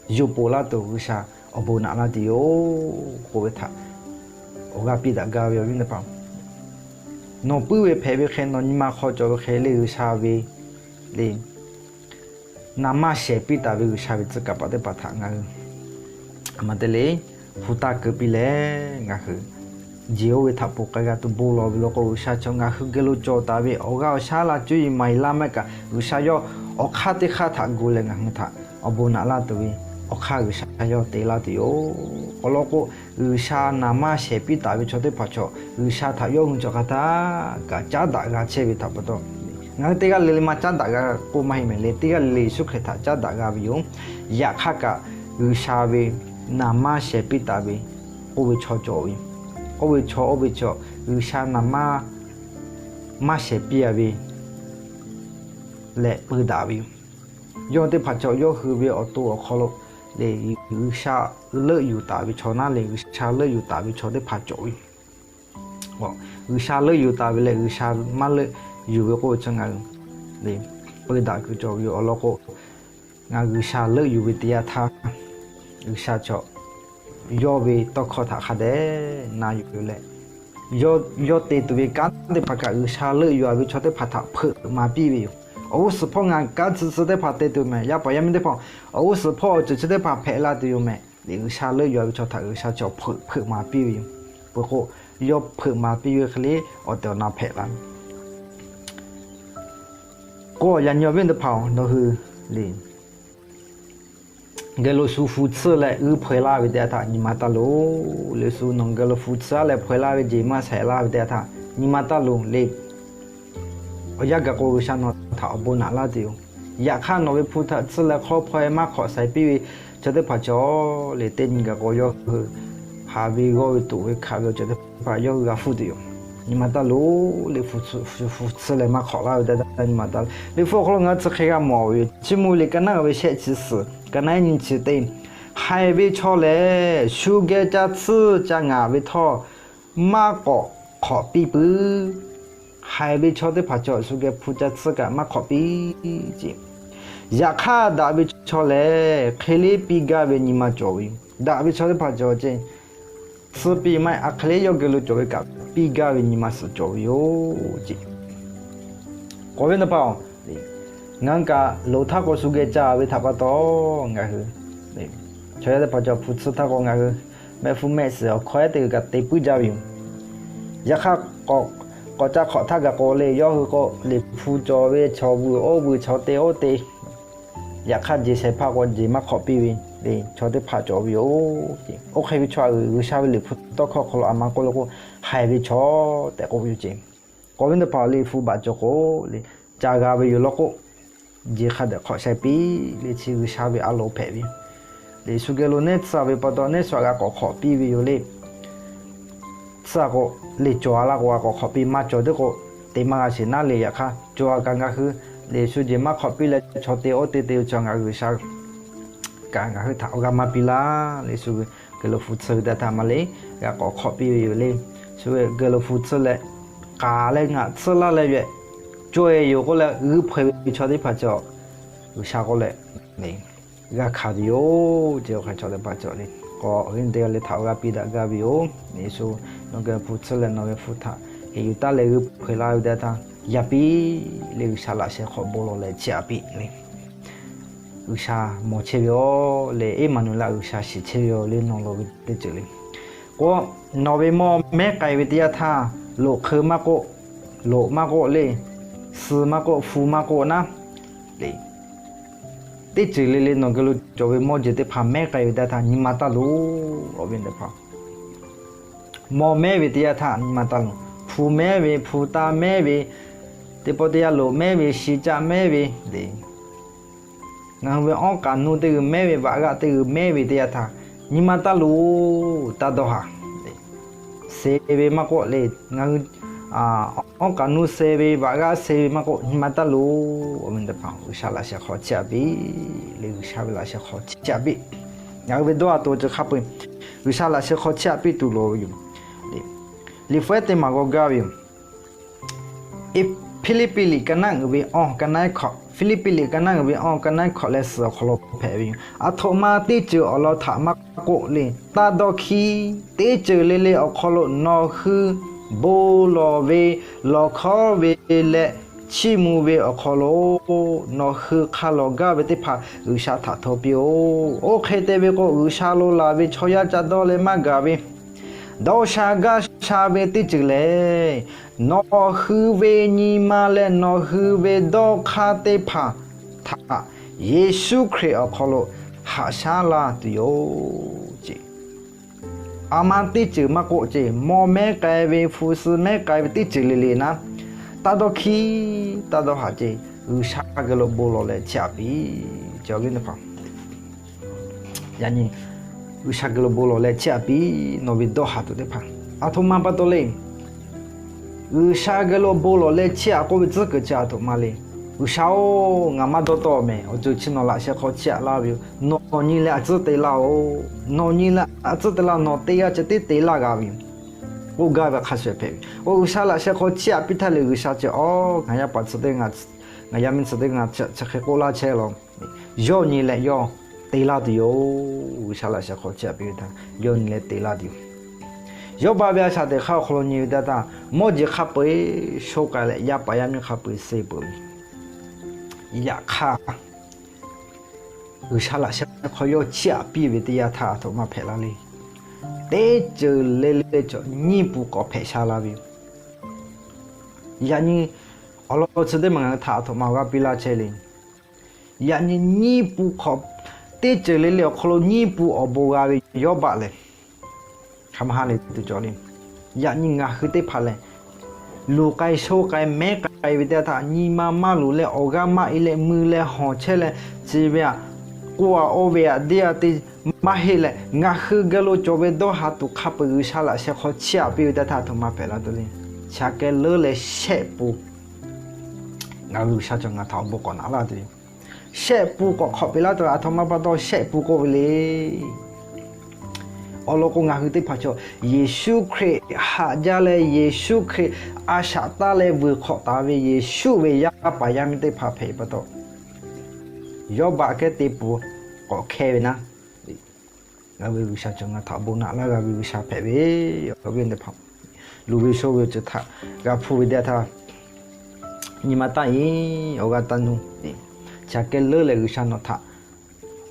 yuˬ poˍ laˇ tuˬ G'uiˬsha awˬ bon naꞈ laˇ tuˬ yoˬ k'oˆ ve htaꞈ awˬ g'aˇ piˇ daꞈ gaˇ ve awˬ viˉ teˇ hpaˍ. Nawˬ puiˉ ve hpehꞈ ve hk'e nawˬ nyi ma hk'aw cawˬ ve hk'e le G'uiˬsha ve le naˍ manˇ shehˍ piˇ taˍ ve G'uiˬsha ve tcuh kaˍ paˍ teˇ hpaˍ htaꞈ ngaˬ hui a ma te le hpu taˇ keu piˇ leh ngaˬ hui jeˬ oˇ ve htaꞈ ponˬ k'ai g'a tuˬ bon lawˬ ve law k'o, G'uiˬsha chaw ngaˬ hui geh lo cawˬ taˍ ve awˬ g'aˇ awˬ shaˉ laˇ cuˇ yiˍ maˍ yiˍ laˇ mehˆ kaꞈ, G'uiˬsha yawˇ awˬ hk'aˇ teˇ hk'aˇ htaꞈ gu leh ngaˬ hui htaꞈ awˬ bon naꞈ laˇ tuˬ ve awˬ hk'aˇ G'uiˬsha yawˇ te laˇ tuˬ yoˬ. Awˬ lawn k'o, G'uiˬsha naˍ manˇ shehˍ piˇ taˍ ve chaw teˇ hpaˍ chaw G'uiˬsha htaꞈ yawˇ hui chaw hk'a htaˇ kaꞈ caˉ daꞈ g'a chehˇ ve htaꞈ pa taw, ngaˬ hui teˇ g'aˇ le le maˇ caˉ daꞈ g'a k'oˆ maˇ heˆ mehˍ le. Teˇ g'aˇ le le Yeˍsuˆ Hkriꞈ htaꞈ caˉ daꞈ g'a ve yoˬ. Yaꞈ hk'aˇ kaꞈ G'uiˬsha ve naˍ manˇ shehˍ piˇ taˍ ve k'oˆ ve chaw cawˬ ve, oˇ ve chaw oˇ ve chaw G'uiˬsha naˍ manˇ maˇ shehˍ piˇ-a ve leh peu daꞈ ve yoˬ. Yawˇ teˇ hpaˍ chaw yawˇ hui ve awˬ to awˬ hk'aw lo le G'uiˬsha leuˆ yuˬ taˍ ve chaw naˉ le G'uiˬsha leuˆ yuˬ taˍ ve chaw teˇ hpaˍ cawˬ ve yoˬ. G'uiˬsha leuˆ yuˬ taˍ ve leh G'uiˬsha maˇ leuˆ yuˬ ve k'oˆ ve chaw ngaˬ hui le peu daꞈ kuiˬ cawˬ ve yoˬ. Awˬ lawn k'o, ngaˬ G'uiˬsha leuˆ yuˬ ve teˇ yanˇ htaˇ, G'uiˬsha chaw yawˇ ve tawˇ hkawˇ htaꞈ hk'a dehꞈ na yuˬ leh, yawˇ te tuˬ ve kanˉ teˇ hpaˍ kaꞈ G'uiˬsha leuˆ yuˬ-a ve chaw teˇ hpaˍ htaꞈ hpeuꞈ maˍ piˇ ve yoˬ. Awˬ g'uˇ suhˍ hpawˇ ngaˬ kanˉ tcuh tcuh teˇ hpaˍ te tuˬ mehˍ, yaˇ paˍ yaˇ miˇ teˇ hpaˍ, awˬ g'uˇ suhˍ hpawˇ awˬ ceuˬ chi teˇ hpaˍ hpehꞈ la tuˬ yoˬ mehˍ. Liꞈ G'uiˬsha leuˆ yuˬ-a ve chaw htaꞈ G'uiˬsha chaw hpeuꞈ hpeuꞈ maˍ piˇ ve yoˬ. Peuˬ k'o, yawˇ hpeuꞈ maˍ piˇ ve hk'e le awˬ tehˬ awˬ na hpehꞈ la ve k'o, yaꞈ nyi awˬ viˉ teˇ hpaˍ-oˬ, nawˬ hui le geh lo shu hpu tsuhˇ leh g'uiˇ hpaw-e laˇ ve teˇ yanˇ htaˇ nyi ma taˇ loˬ. Liꞈ shu nawˬ geh lo hpu tsuhˇ leh hpaw-e laˇ ve jeˬ maˇ shaiˍ laˇ ve teˇ yanˇ htaˇ nyi ma taˇ loˬ le. Awˬ yanˇ gaˬ k'o G'uiˬsha nawˬ htaꞈ awˬ bon naꞈ laˇ tuˬ yoˬ. Yaꞈ hk'aˇ nawˬ ve hpu htaꞈ tsuhˇ leh hk'awˇ hpaw-e maˇ hk'awꞈ shaiˍ piˇ ve chaw teˇ hpaˍ cawˬ le. Teˇ nyi gaˬ k'o yawˇ hui haˍ ve g'awˇ ve tuꞈ ve hkaꞈ ve awˬ ceuˬ teˇ hpaˍ yawˇ hui g'a hpuˇ tuˬ yoˬ. Nyi ma taˇ loˬ le, hpu tsuhˇ leh maˇ hk'awꞈ laˇ ve teˇ yanˇ htaˇ nyi ma taˇ loˬ. Liꞈ hpu awˬ hk'aw lo ngaˬ hui chi hk'e g'a mawˬ ve yoˬ. Chiˇ mvuh ve liꞈ ka naˉ ve shehˆ chi suhˍ, ka naˉ nyiˇ chi teˇ, haiˬ ve chaw lehˬ shu geh ca tsuhˇ ca ngaˍ ve htawˇ maˇ k'awꞈ hk'awꞈ piˇ puiˉ. Haiˬ ve chaw teˇ hpaˍ cawˬ shu geh hpu ca tsuhˇ kaꞈ maˇ hk'awꞈ piˇ ce. Yaꞈ hk'aˇ daꞈ ve chaw lehˬ hk'e le piˇ gaˇ ve nyi ma cawˬ ve yoˬ. Daꞈ ve chaw teˇ hpaˍ cawˬ ce, tsuhˇ piˇ maˇ heˆ, a hk'e le yawˇ geh lo cawˬ ve kaꞈ piˇ gaˇ ve nyi ma suhˍ cawˬ ve yoˬ ce. K'awꞈ ve teˇ hpaˍ-oˬ, ngaˬ hui kaꞈ loˍ htaˇ k'o shu geh ca ve htaꞈ pa taw ngaˬ hui chaw yaˇ teˇ hpaˍ cawˬ hpu tsuhˇ htaˇ k'o ngaˬ hui mehˆ hpfuhˇ mehˆ suhˍ awˬ hkawˇ ehˉ teˇ g'uiˬ kaꞈ te puiˉ jaˇ ve yoˬ. Yaꞈ hk'aˇ k'awꞈ ca hk'awꞈ htaˇ gaˬ k'o le yawˇ hui k'o liꞈ hpu cawˬ ve chaw vuiˬ oˇ vuiˬ chaw te oˇ te Yaꞈ hk'aˇ, jeˬ shehˍ hpaˇ k'o jeˬ maˇ hk'awꞈ piˇ ve le, chaw teˇ hpaˍ cawˬ ve yoˬ. Oˇ hk'e ve chaw, G'uiˬsha ve Liꞈ hpu tawˇ hkawˇ awˬ hk'aw lo a ma k'oˆ le k'o, haiˬ ve chaw tehꞈ k'oˆ ve yoˬ ceˇ. K'awꞈ ve teˇ hpaˍ le, hpu baꞈ cawˬ k'o le, ca g'a ve yoˬ law k'o, jeˬ hk'a dehꞈ hk'awꞈ shai piˇ le, chi G'uiˬsha ve a loˍ hpehꞈ ve yoˬ. Yeˍsuˆ geh lo nehˉ tcuh ve pa taw, nehˉ shu a g'a k'awꞈ hk'awꞈ piˇ ve yoˬ le. Tcuh k'o, le cawˬ a laˇ k'o, a k'awꞈ hk'awꞈ piˇ, maˇ cawˬ teˇ k'o, te maˇ g'a sheˍ naˉ le. Yaꞈ hk'aˇ, cawˬ a kaꞈ ngaˬ hui Yeˍsuˆ jeˬ maˇ hk'awꞈ piˇ leh, chaw te oˇ te te ve chaw ngaˬ G'uiˬsha kaꞈ ngaˬ hui htaꞈ awˬ g'aˇ maˇ piˇ laˇ le. Yeˍsuˆ geh lo hpu tcuh ve teˇ htaˇ maˇ le, g'a k'awꞈ hk'awꞈ piˇ ve yoˬ le. Yeˍsuˆ geh lo hpu tcuh leh, k'aˍ leh ngaˬ tcuhˇ laˇ leh ve, caweh yoˬ k'oˆ leh g'uiˇ hpaw e ve chaw teˇ hpaˍ cawˬ, G'uiˬsha k'oˆ leh, g'a hkanˍ tuˬ yoˬ ceˇ. Oˇ hk'e chaw teˇ hpaˍ cawˬ le, k'awꞈ ve teˇ g'aˇ le htaꞈ awˬ g'aˇ piˇ daꞈ gaˇ ve yoˬ. Yeˍsuˆ nawˬ geh hpu tcuhˇ leh nawˬ ve hpu htaꞈ heˍ yuˬ taˉ leh g'uiˇ hpaw e laˇ ve teˇ htaˇ, yaˇ piˇ le, G'uiˬsha laꞈ sheh hk'aw bon lawˬ leh chiˇ aꞈ piˇ le. G'uiˬsha mawˬ chehˇ ve yoˬ le, Eˇmaˍnuˍlaˆ G'uiˬsha shiˍ chehˇ ve yoˬ le, nawˬ loˍ ve teˇ ceuˬ le. K'o, nawˬ ve mawˇ mehˉ k'ai ve teˇ yanˇ htaˇ, loꞈ hk'eu maˇ k'oˆ, loꞈ maˇ k'oˆ le, suh maˇ k'oˆ, hpu maˇ k'oˆ naˉ le, teˇ ceuˬ le le nawˬ geh lo cawˬ ve mawˇ jeˬ teˇ hpaˍ mehˉ k'ai ve teˇ htaˇ nyi ma taˇ loˍ. Awˬ viˉ teˇ hpaˍ, mawˇ mehˉ ve teˇ yanˇ htaˇ nyi ma taˇ loˍ. Hpu mehˉ ve, hpu taˇ mehˉ ve, teˇ pawˆ teˇ yanˇ loꞈ mehˉ ve, shi caˆ mehˉ ve le, ngaˬ hui ve awˉ k'aꞈ nuˇ teˇ g'uiˬ mehˉ ve, vaꞈ g'aˆ teˇ g'uiˬ mehˉ ve teˇ yanˇ htaˇ, nyi ma taˇ loˍ. Taˇ dawˇ haˍ. Suh ve maˇ k'oˆ le, ngaˬ hui awˉ k'aꞈ nuˇ suh ve, vaꞈ g'aˆ suh ve maˇ k'oˆ, nyi ma taˇ loˍ. Awˬ viˉ teˇ hpaˍ, G'uiˬsha laꞈ sheh hk'aw chiˇ aꞈ piˇ le, G'uiˬsha ve laꞈ sheh hk'aw chiˇ aꞈ piˇ. Ngaˬ hui ve dawˇ a to chi hk'a peu-eˬ, G'uiˬsha laꞈ sheh hk'aw chiˇ aꞈ piˇ tuˬ loˍ ve yoˬ. Liꞈ hpu ehˉ teˇ maˬ g'aw gaˇ ve yoˬ. Hpiˇliˇpiˆ liꞈ ka naˆ uiˍ ve awˇ ka naˆ hkawꞈ, Hpiˇliˇpiˆ liꞈ ka naˆ uiˍ ve awˇ ka naˆ hkawꞈ leh suhˍ awˬ hk'aw lo hpehꞈ ve yoˬ. Aˬ htoꞈ ma teˇ ceuˬ awˬ lawn htaꞈ maˇ k'oˆ le, taˇ dawˇ hkiˇ. Teˇ ceuˬ le le awˬ hk'aw lo nawˬ hui bon lawˬ ve, lawˬ hkawˉ ve leh chiˇ mvuh ve awˬ hk'aw lo nawˬ hui hk'a lawˬ gaˇ ve teˇ hpaˍ G'uiˬsha htaꞈ hto piˇ-oˆ. Oˇ hk'e te ve k'o, G'uiˬsha lo laˬ ve chaw yaˇ ca dawˇ leh maˇ gaˬ ve, dawˇ sha gaˇ sha ve teˇ ceuˬ lehˬ, nawˬ hui ve nyi ma leh nawˬ hui ve dawˇ hk'aˇ teˇ hpaˍ htaꞈ Yeˍsuˆ Hkriꞈ awˬ hk'aw lo haꞈ shaˉ la tuˬ yoˬ ceˇ. Aˬ ma teˇ ceuˬ maˇ k'oˆ ceˇ, mawˇ mehˉ k'ai ve, hpu suh mehˉ k'ai ve teˇ ceuˬ le le naˉ, taˇ dawˇ hkiˇ, taˇ dawˇ haˍ ceˇ. G'uiˬsha geh lo bon lawˬ leh chiˇ aꞈ piˇ ceˇ. Awˬ viˉ teˇ hpaˍ, yaꞈ nyi G'uiˬsha geh lo bon lawˬ leh chiˇ aꞈ piˇ. Nawˬ ve dawˇ haˍ tuˬ teˇ hpaˍ aˬ htoꞈ ma pa taw le. G'uiˬsha geh lo bon lawˬ leh chiˇ aꞈ k'oˆ ve tcuhˉ kuiˬ chi aˬ htoꞈ ma le. G'uiˬsha-oˬ, ngaˬ maˇ dawˇ tawˆ mehˍ. Awˬ ceuˬ chi nawˬ laꞈ sheh hk'aw chiˇ aꞈ laˇ ve yoˬ. Nawˬ nyi leh a tcuhˉ te laˇ-oˬ. Nawˬ nyi leh a tcuhˉ te laˇ, nawˬ te g'a ceh tiˉ te laˇ g'a ve yoˬ. K'oˆ gaˇ ve hk'a shuˍ hpehꞈ ve. Oˇ G'uiˬsha laꞈ sheh hk'aw chiˇ aꞈ piˇ htaˇ le, G'uiˬsha ceh, aˬ, ngaˬ yaˇ paˍ tcuh teˇ ngaˬ, ngaˬ yaˇ miˇ tcuh teˇ ngaˬ chi hk'e k'oˆ laˇ chehˇ law. Yawˇ nyi leh yawˇ te laˇ tuˬ yoˬ. G'uiˬsha laꞈ sheh hk'aw chiˇ aꞈ piˇ ve htaˇ yawˇ nyi leh te laˇ tuˬ yoˬ. Yawˇbaˆ ve a shaꞈ teꞈ hk'aˇ awˬ hk'aw lo nyi ve teˇ htaˇ, mawˇ jeˬ hk'a peu-eˬ sho k'ai leh, yaˇ paˍ yaˇ miˇ hk'a peu-eˬ suh peuˬ ve. Yaꞈ hk'aˇ, G'uiˬsha laꞈ sheh hk'aw yawˇ chiˇ aꞈ piˇ ve teˇ yanˇ htaˇ aˬ htoꞈ ma hpehꞈ la le. Teˇ ceuˬ le le cawˬ nyiˇ pu k'awꞈ hpehꞈ sha la ve yoˬ. Yaꞈ nyi awˬ lawn chi teˇ maˬ ngaˬ hui htaꞈ aˬ htoꞈ ma awˬ g'aˇ piˇ laˇ chehˇ le. Yaꞈ nyi nyiˇ pu hk'awꞈ, teˇ ceuˬ le le awˬ hk'aw lo nyiˇ pu awˬ bon g'a ve Yawˇbaˆ lehˬ, hk'a ma ha le tuˬ cawˬ le. Yaꞈ nyi ngaˬ hui teˇ hpaˍ lehˬ, luˬ k'ai sho k'ai mehˉ k'ai ve teˇ yanˇ htaˇ, nyi ma maˇ luˬ leh awˬ g'aˇ maˇ e leh mui leh hawˬ chehˇ leh, chi ve aꞈ k'oˆ a, oˇ ve aꞈ deˇ a te maˇ heˆ leh, ngaˬ hui geh lo cawˬ ve dawˇ haˍ tuˬ hk'a peu-eˬ G'uiˬsha laꞈ sheh hk'aw chiˇ aꞈ piˇ ve teˇ htaˇ aˬ htoꞈ ma hpehꞈ la tuˬ le. Chi aꞈ kehˉ leuˉ leh shehˆ pu ngaˬ hui G'uiˬsha cawˬ ngaˬ htaꞈ awˬ bon k'awꞈ naꞈ laˇ tuˬ yoˬ. Shehˆ pu k'awꞈ hk'awꞈ peꞈ laˇ tuˬ, aˬ htoꞈ ma pa taw shehˆ pu k'oˆ ve le. Awˬ lawn k'o, ngaˬ hui teˇ hpaˍ cawˬ Yeˍsuˆ Hkriꞈ haꞈ jaˇ leh, Yeˍsuˆ Hkriꞈ a shaꞈ taˇ leh vuiˬ hk'awꞈ taˍ ve Yeˍsuˆ ve yaˇ paˍ yaˇ miˇ teˇ hpaˍ hpehꞈ pa taw, Yawˇbaˆ kehˉ te pu k'awꞈ hkehˇ ve naˉ, ngaˬ ve G'uiˬsha cawˬ ngaˬ htaꞈ awˬ bon naꞈ laˇ g'a ve G'uiˬsha hpehꞈ ve. Awˬ viˉ teˇ hpaˍ, luˬ ve sho ve awˬ ceuˬ htaꞈ g'a hpuˇ ve teˇ yanˇ htaˇ, nyi ma taˇ e, awˬ g'aˇ taˇ nuˇ. Chi aꞈ kehˉ leuˉ leh G'uiˬsha nawˬ htaꞈ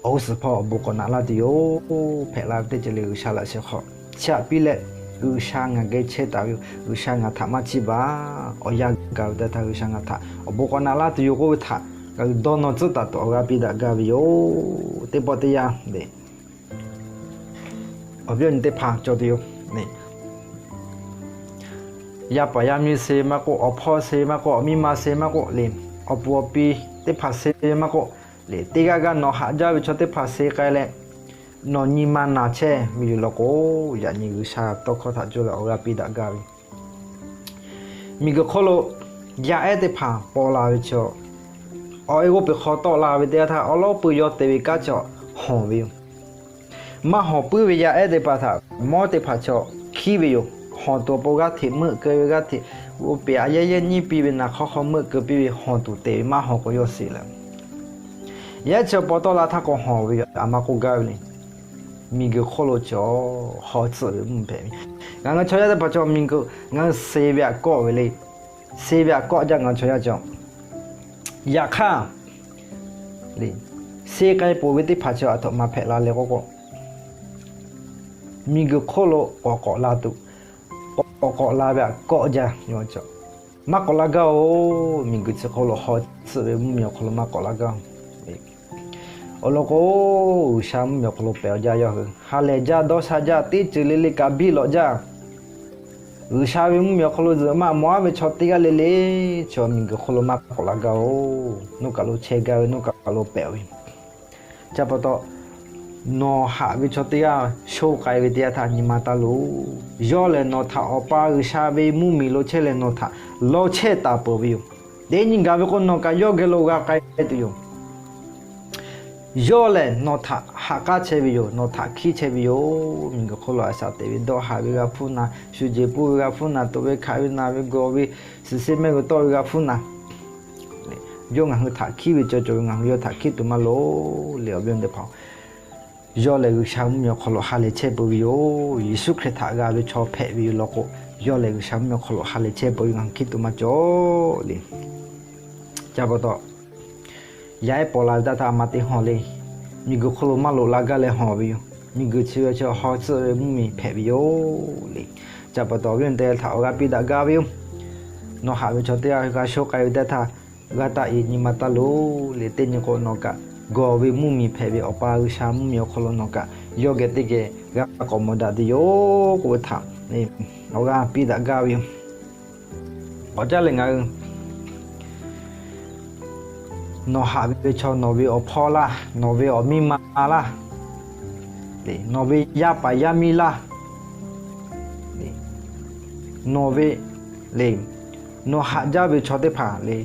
awˬ g'uˇ suhˍ hpawˇ awˬ bon k'awꞈ naꞈ laˇ tuˬ yoˬ. Hpehꞈ la ve teˇ ceuˬ le G'uiˬsha laꞈ sheh hk'aw chiˇ aꞈ piˇ leh, G'uiˬsha ngaˬ geh chehˇ taˍ ve yoˬ. G'uiˬsha ngaˬ htaꞈ maˇ chiˇ baˬ. Awˬ yanˇ gaˬ ve teˇ htaˇ G'uiˬsha ngaˬ htaꞈ awˬ bon k'awꞈ naꞈ laˇ tuˬ yoˬ k'oˆ ve htaꞈ ngaˬ hui dawˇ nawˇ tcuhˉ taˍ tuˬ awˬ g'aˇ piˇ daꞈ gaˇ ve yoˬ. Teˇ pawˆ teˇ yanˇ, awˬ viˉ awˬ nyi teˇ hpaˍ cawˬ tuˬ yoˬ. Yaˇ paˍ yaˇ miˇ se maˇ k'oˆ, awˬ hpawˇ se maˇ k'oˆ, awˬ miˇ ma se maˇ k'oˆ le, awˬ puˍ awˬ pi teˇ hpaˍ se maˇ k'oˆ le, teˇ g'aˇ g'aˇ nawˬ haꞈ jaˇ ve chaw teˇ hpaˍ se k'ai leh, nawˬ nyi ma naˬ chehˇ ve yoˬ law k'o, yaꞈ nyi G'uiˬsha tawˇ hkawˇ htaꞈ cuˇ leh awˬ g'aˇ piˇ daꞈ gaˇ ve. Miˬguiˬ hk'oˆ lo yaˇ ehˉ teˇ hpaˍ paw la ve chaw, awˬ e g'oˇ peˬ hk'aw tawˆ la ve teˇ yanˇ htaˇ, awˉ lawˉ pui yawˇ te ve kanˉ chaw hawˬ ve yoˬ. Maˇ hawˬ puiˉ ve yaˇ ehˉ teˇ hpaˍ htaꞈ mawˉ teˇ hpaˍ chaw hkiˉ ve yoˬ. Hawˬ tuˬ awˬ pon g'aˇ hteꞈ meuˆ keu ve, g'aˇ hteꞈ g'oˇ peˬ aꞈ yehˇ yehˇ nyiˇ piˇ ve naˬ hk'awˇ hk'aw meuˆ keu piˇ ve, hawˬ tuˬ te ve maˇ hawˬ k'o yawˇ shiˍ leh, yaˇ ehˉ chaw paw tawˆ la htaˇ k'o hawˬ ve yoˬ. A ma k'oˆ gaˇ ve le, miˬguiˬ hk'oˆ lo chaw hawˬ tcuhˆ ve mvuhˇ hpehꞈ ve. Ngaˬ hui chaw yaˇ teˇ hpaˍ chaw miˬguiˬ ngaˬ hui se ve aꞈ kawˆ ve le. Se ve aꞈ kawˆ jaˇ ngaˬ hui chaw yaˇ cawˬ. Yaꞈ hk'aˇ, le, se k'ai peuˬ ve teˇ hpaˍ chaw aˬ htoꞈ ma hpehꞈ la le k'oˆ k'o, miˬguiˬ hk'oˆ lo k'awꞈ k'awꞈ la tuˬ, k'awꞈ k'awꞈ la ve aꞈ kawˆ jaˇ. Maˇ k'awꞈ la gaˇ-oˬ. Miˬguiˬ chi hk'oˆ lo hawˬ tcuhˆ ve mvuhˇmiˬ awˬ hk'aw lo maˇ k'awꞈ la gaˇ-oˬ. Awˬ lawn k'o, G'uiˬsha mvuhˇmiˬ awˬ hk'aw lo pehˬ awˬ jaˇ yawˇ hui ha lehˬ jaˇ, dawˇ sha jaˇ, teˇ ceuˬ le le kaꞈ biˇ lawꞈ jaˇ. G'uiˬsha ve mvuhˇmiˬ awˬ hk'aw lo zuhꞈ maˇ mawˬ aˉ ve chaw teˇ g'aˇ le le, chaw miˬguiˬ hk'oˆ lo maˇ k'awꞈ la gaˇ-oˬ. Nuˇ kaˬ lo chehˇ gaˇ ve, nuˇ kaˬ lo pehˬ ve. Chi pa taw, nawˬ haꞈ ve chaw teˇ g'aˇ sho k'ai ve teˇ yanˇ htaˇ nyi ma taˇ loˬ. Yawˇ lehˬ nawˬ htaꞈ Awˬ pa G'uiˬsha ve mvuhˇmiˬ lo chehˇ leh nawˬ htaꞈ law chehˇ taˍ peuˬ ve yoˬ. Teˇ nyi gaˬ ve k'o, nawˬ kaꞈ yawˇ geh lo g'a k'ai tuˬ yoˬ. Yawˇ lehˬ nawˬ htaꞈ ha k'aˉ chehˇ ve yoˬ. Nawˬ htaꞈ hkiˉ chehˇ ve yoˬ. Miˬguiˬ hk'oˆ lo a shaꞈ teꞈ ve dawˇ haˍ ve g'a hpuˇ naˍ, shu jeˬ puˇ ve g'a hpuˇ naˍ, tuꞈ ve hkaꞈ ve naˬ ve gawˬ ve, suhˍ se mehˆ ve tawˆ ve g'a hpuˇ naˍ, yawˇ ngaˬ hui htaꞈ hkiˉ ve cawˬ cawˬ ve, ngaˬ hui yawˇ htaꞈ hkiˉ tuˬ maˇ loˍ le. Awˬ viˉ awˬ nyi teˇ hpaˍ, yawˇ lehˬ G'uiˬsha mvuhˇmiˬ awˬ hk'aw lo ha lehˬ chehˇ peuˬ ve yoˬ. Yeˍsuˆ Hkriꞈ htaꞈ g'a ve chaw hpehꞈ ve yoˬ law k'o, yawˇ lehˬ G'uiˬsha mvuhˇmiˬ awˬ hk'aw lo ha lehˬ chehˇ peuˬ ve ngaˬ hui hkiˉ tuˬ maˇ cawˬ le. Chi pa taw, yaˇ ehˉ paw la ve teˇ yanˇ htaˇ a ma te hawˬ le. Miˬguiˬ hk'oˆ lo maˇ loꞈ la gaˇ leh hawˬ ve yoˬ. Miˬguiˬ chi ve chi hawˬ tcuhˆ ve mvuhˇmiˬ hpehꞈ ve yoˬ le. Chi pa taw, awˬ viˉ awˬ nyi teˇ htaꞈ awˬ g'aˇ piˇ daꞈ gaˇ ve yoˬ. Nawˬ haꞈ ve chaw teˇ g'aˇ g'a sho k'ai ve teˇ yanˇ htaˇ, g'a taˆ-e nyi ma taˇ loˬ le. Teˇ nyi k'o, nawˬ kaꞈ gawˬ ve mvuhˇmiˬ hpehꞈ ve Awˬ pa G'uiˬsha mvuhˇmiˬ awˬ hk'aw lo nawˬ kaꞈ yawˇ geh teˇ geh g'a k'awꞈ mawˬ daꞈ tuˬ yoˬ k'oˆ ve htaꞈ awˬ g'aˇ piˇ daꞈ gaˇ ve yoˬ. Awˬ caˉ lehˬ ngaˬ hui nawˬ haꞈ ve chaw nawˬ ve awˬ hpawˇ laˇ, nawˬ ve awˬ miˇ ma laˇ, nawˬ ve yaˇ paˍ yaˇ miˇ laˇ, nawˬ ve le, nawˬ haꞈ jaˇ ve chaw teˇ hpaˍ le,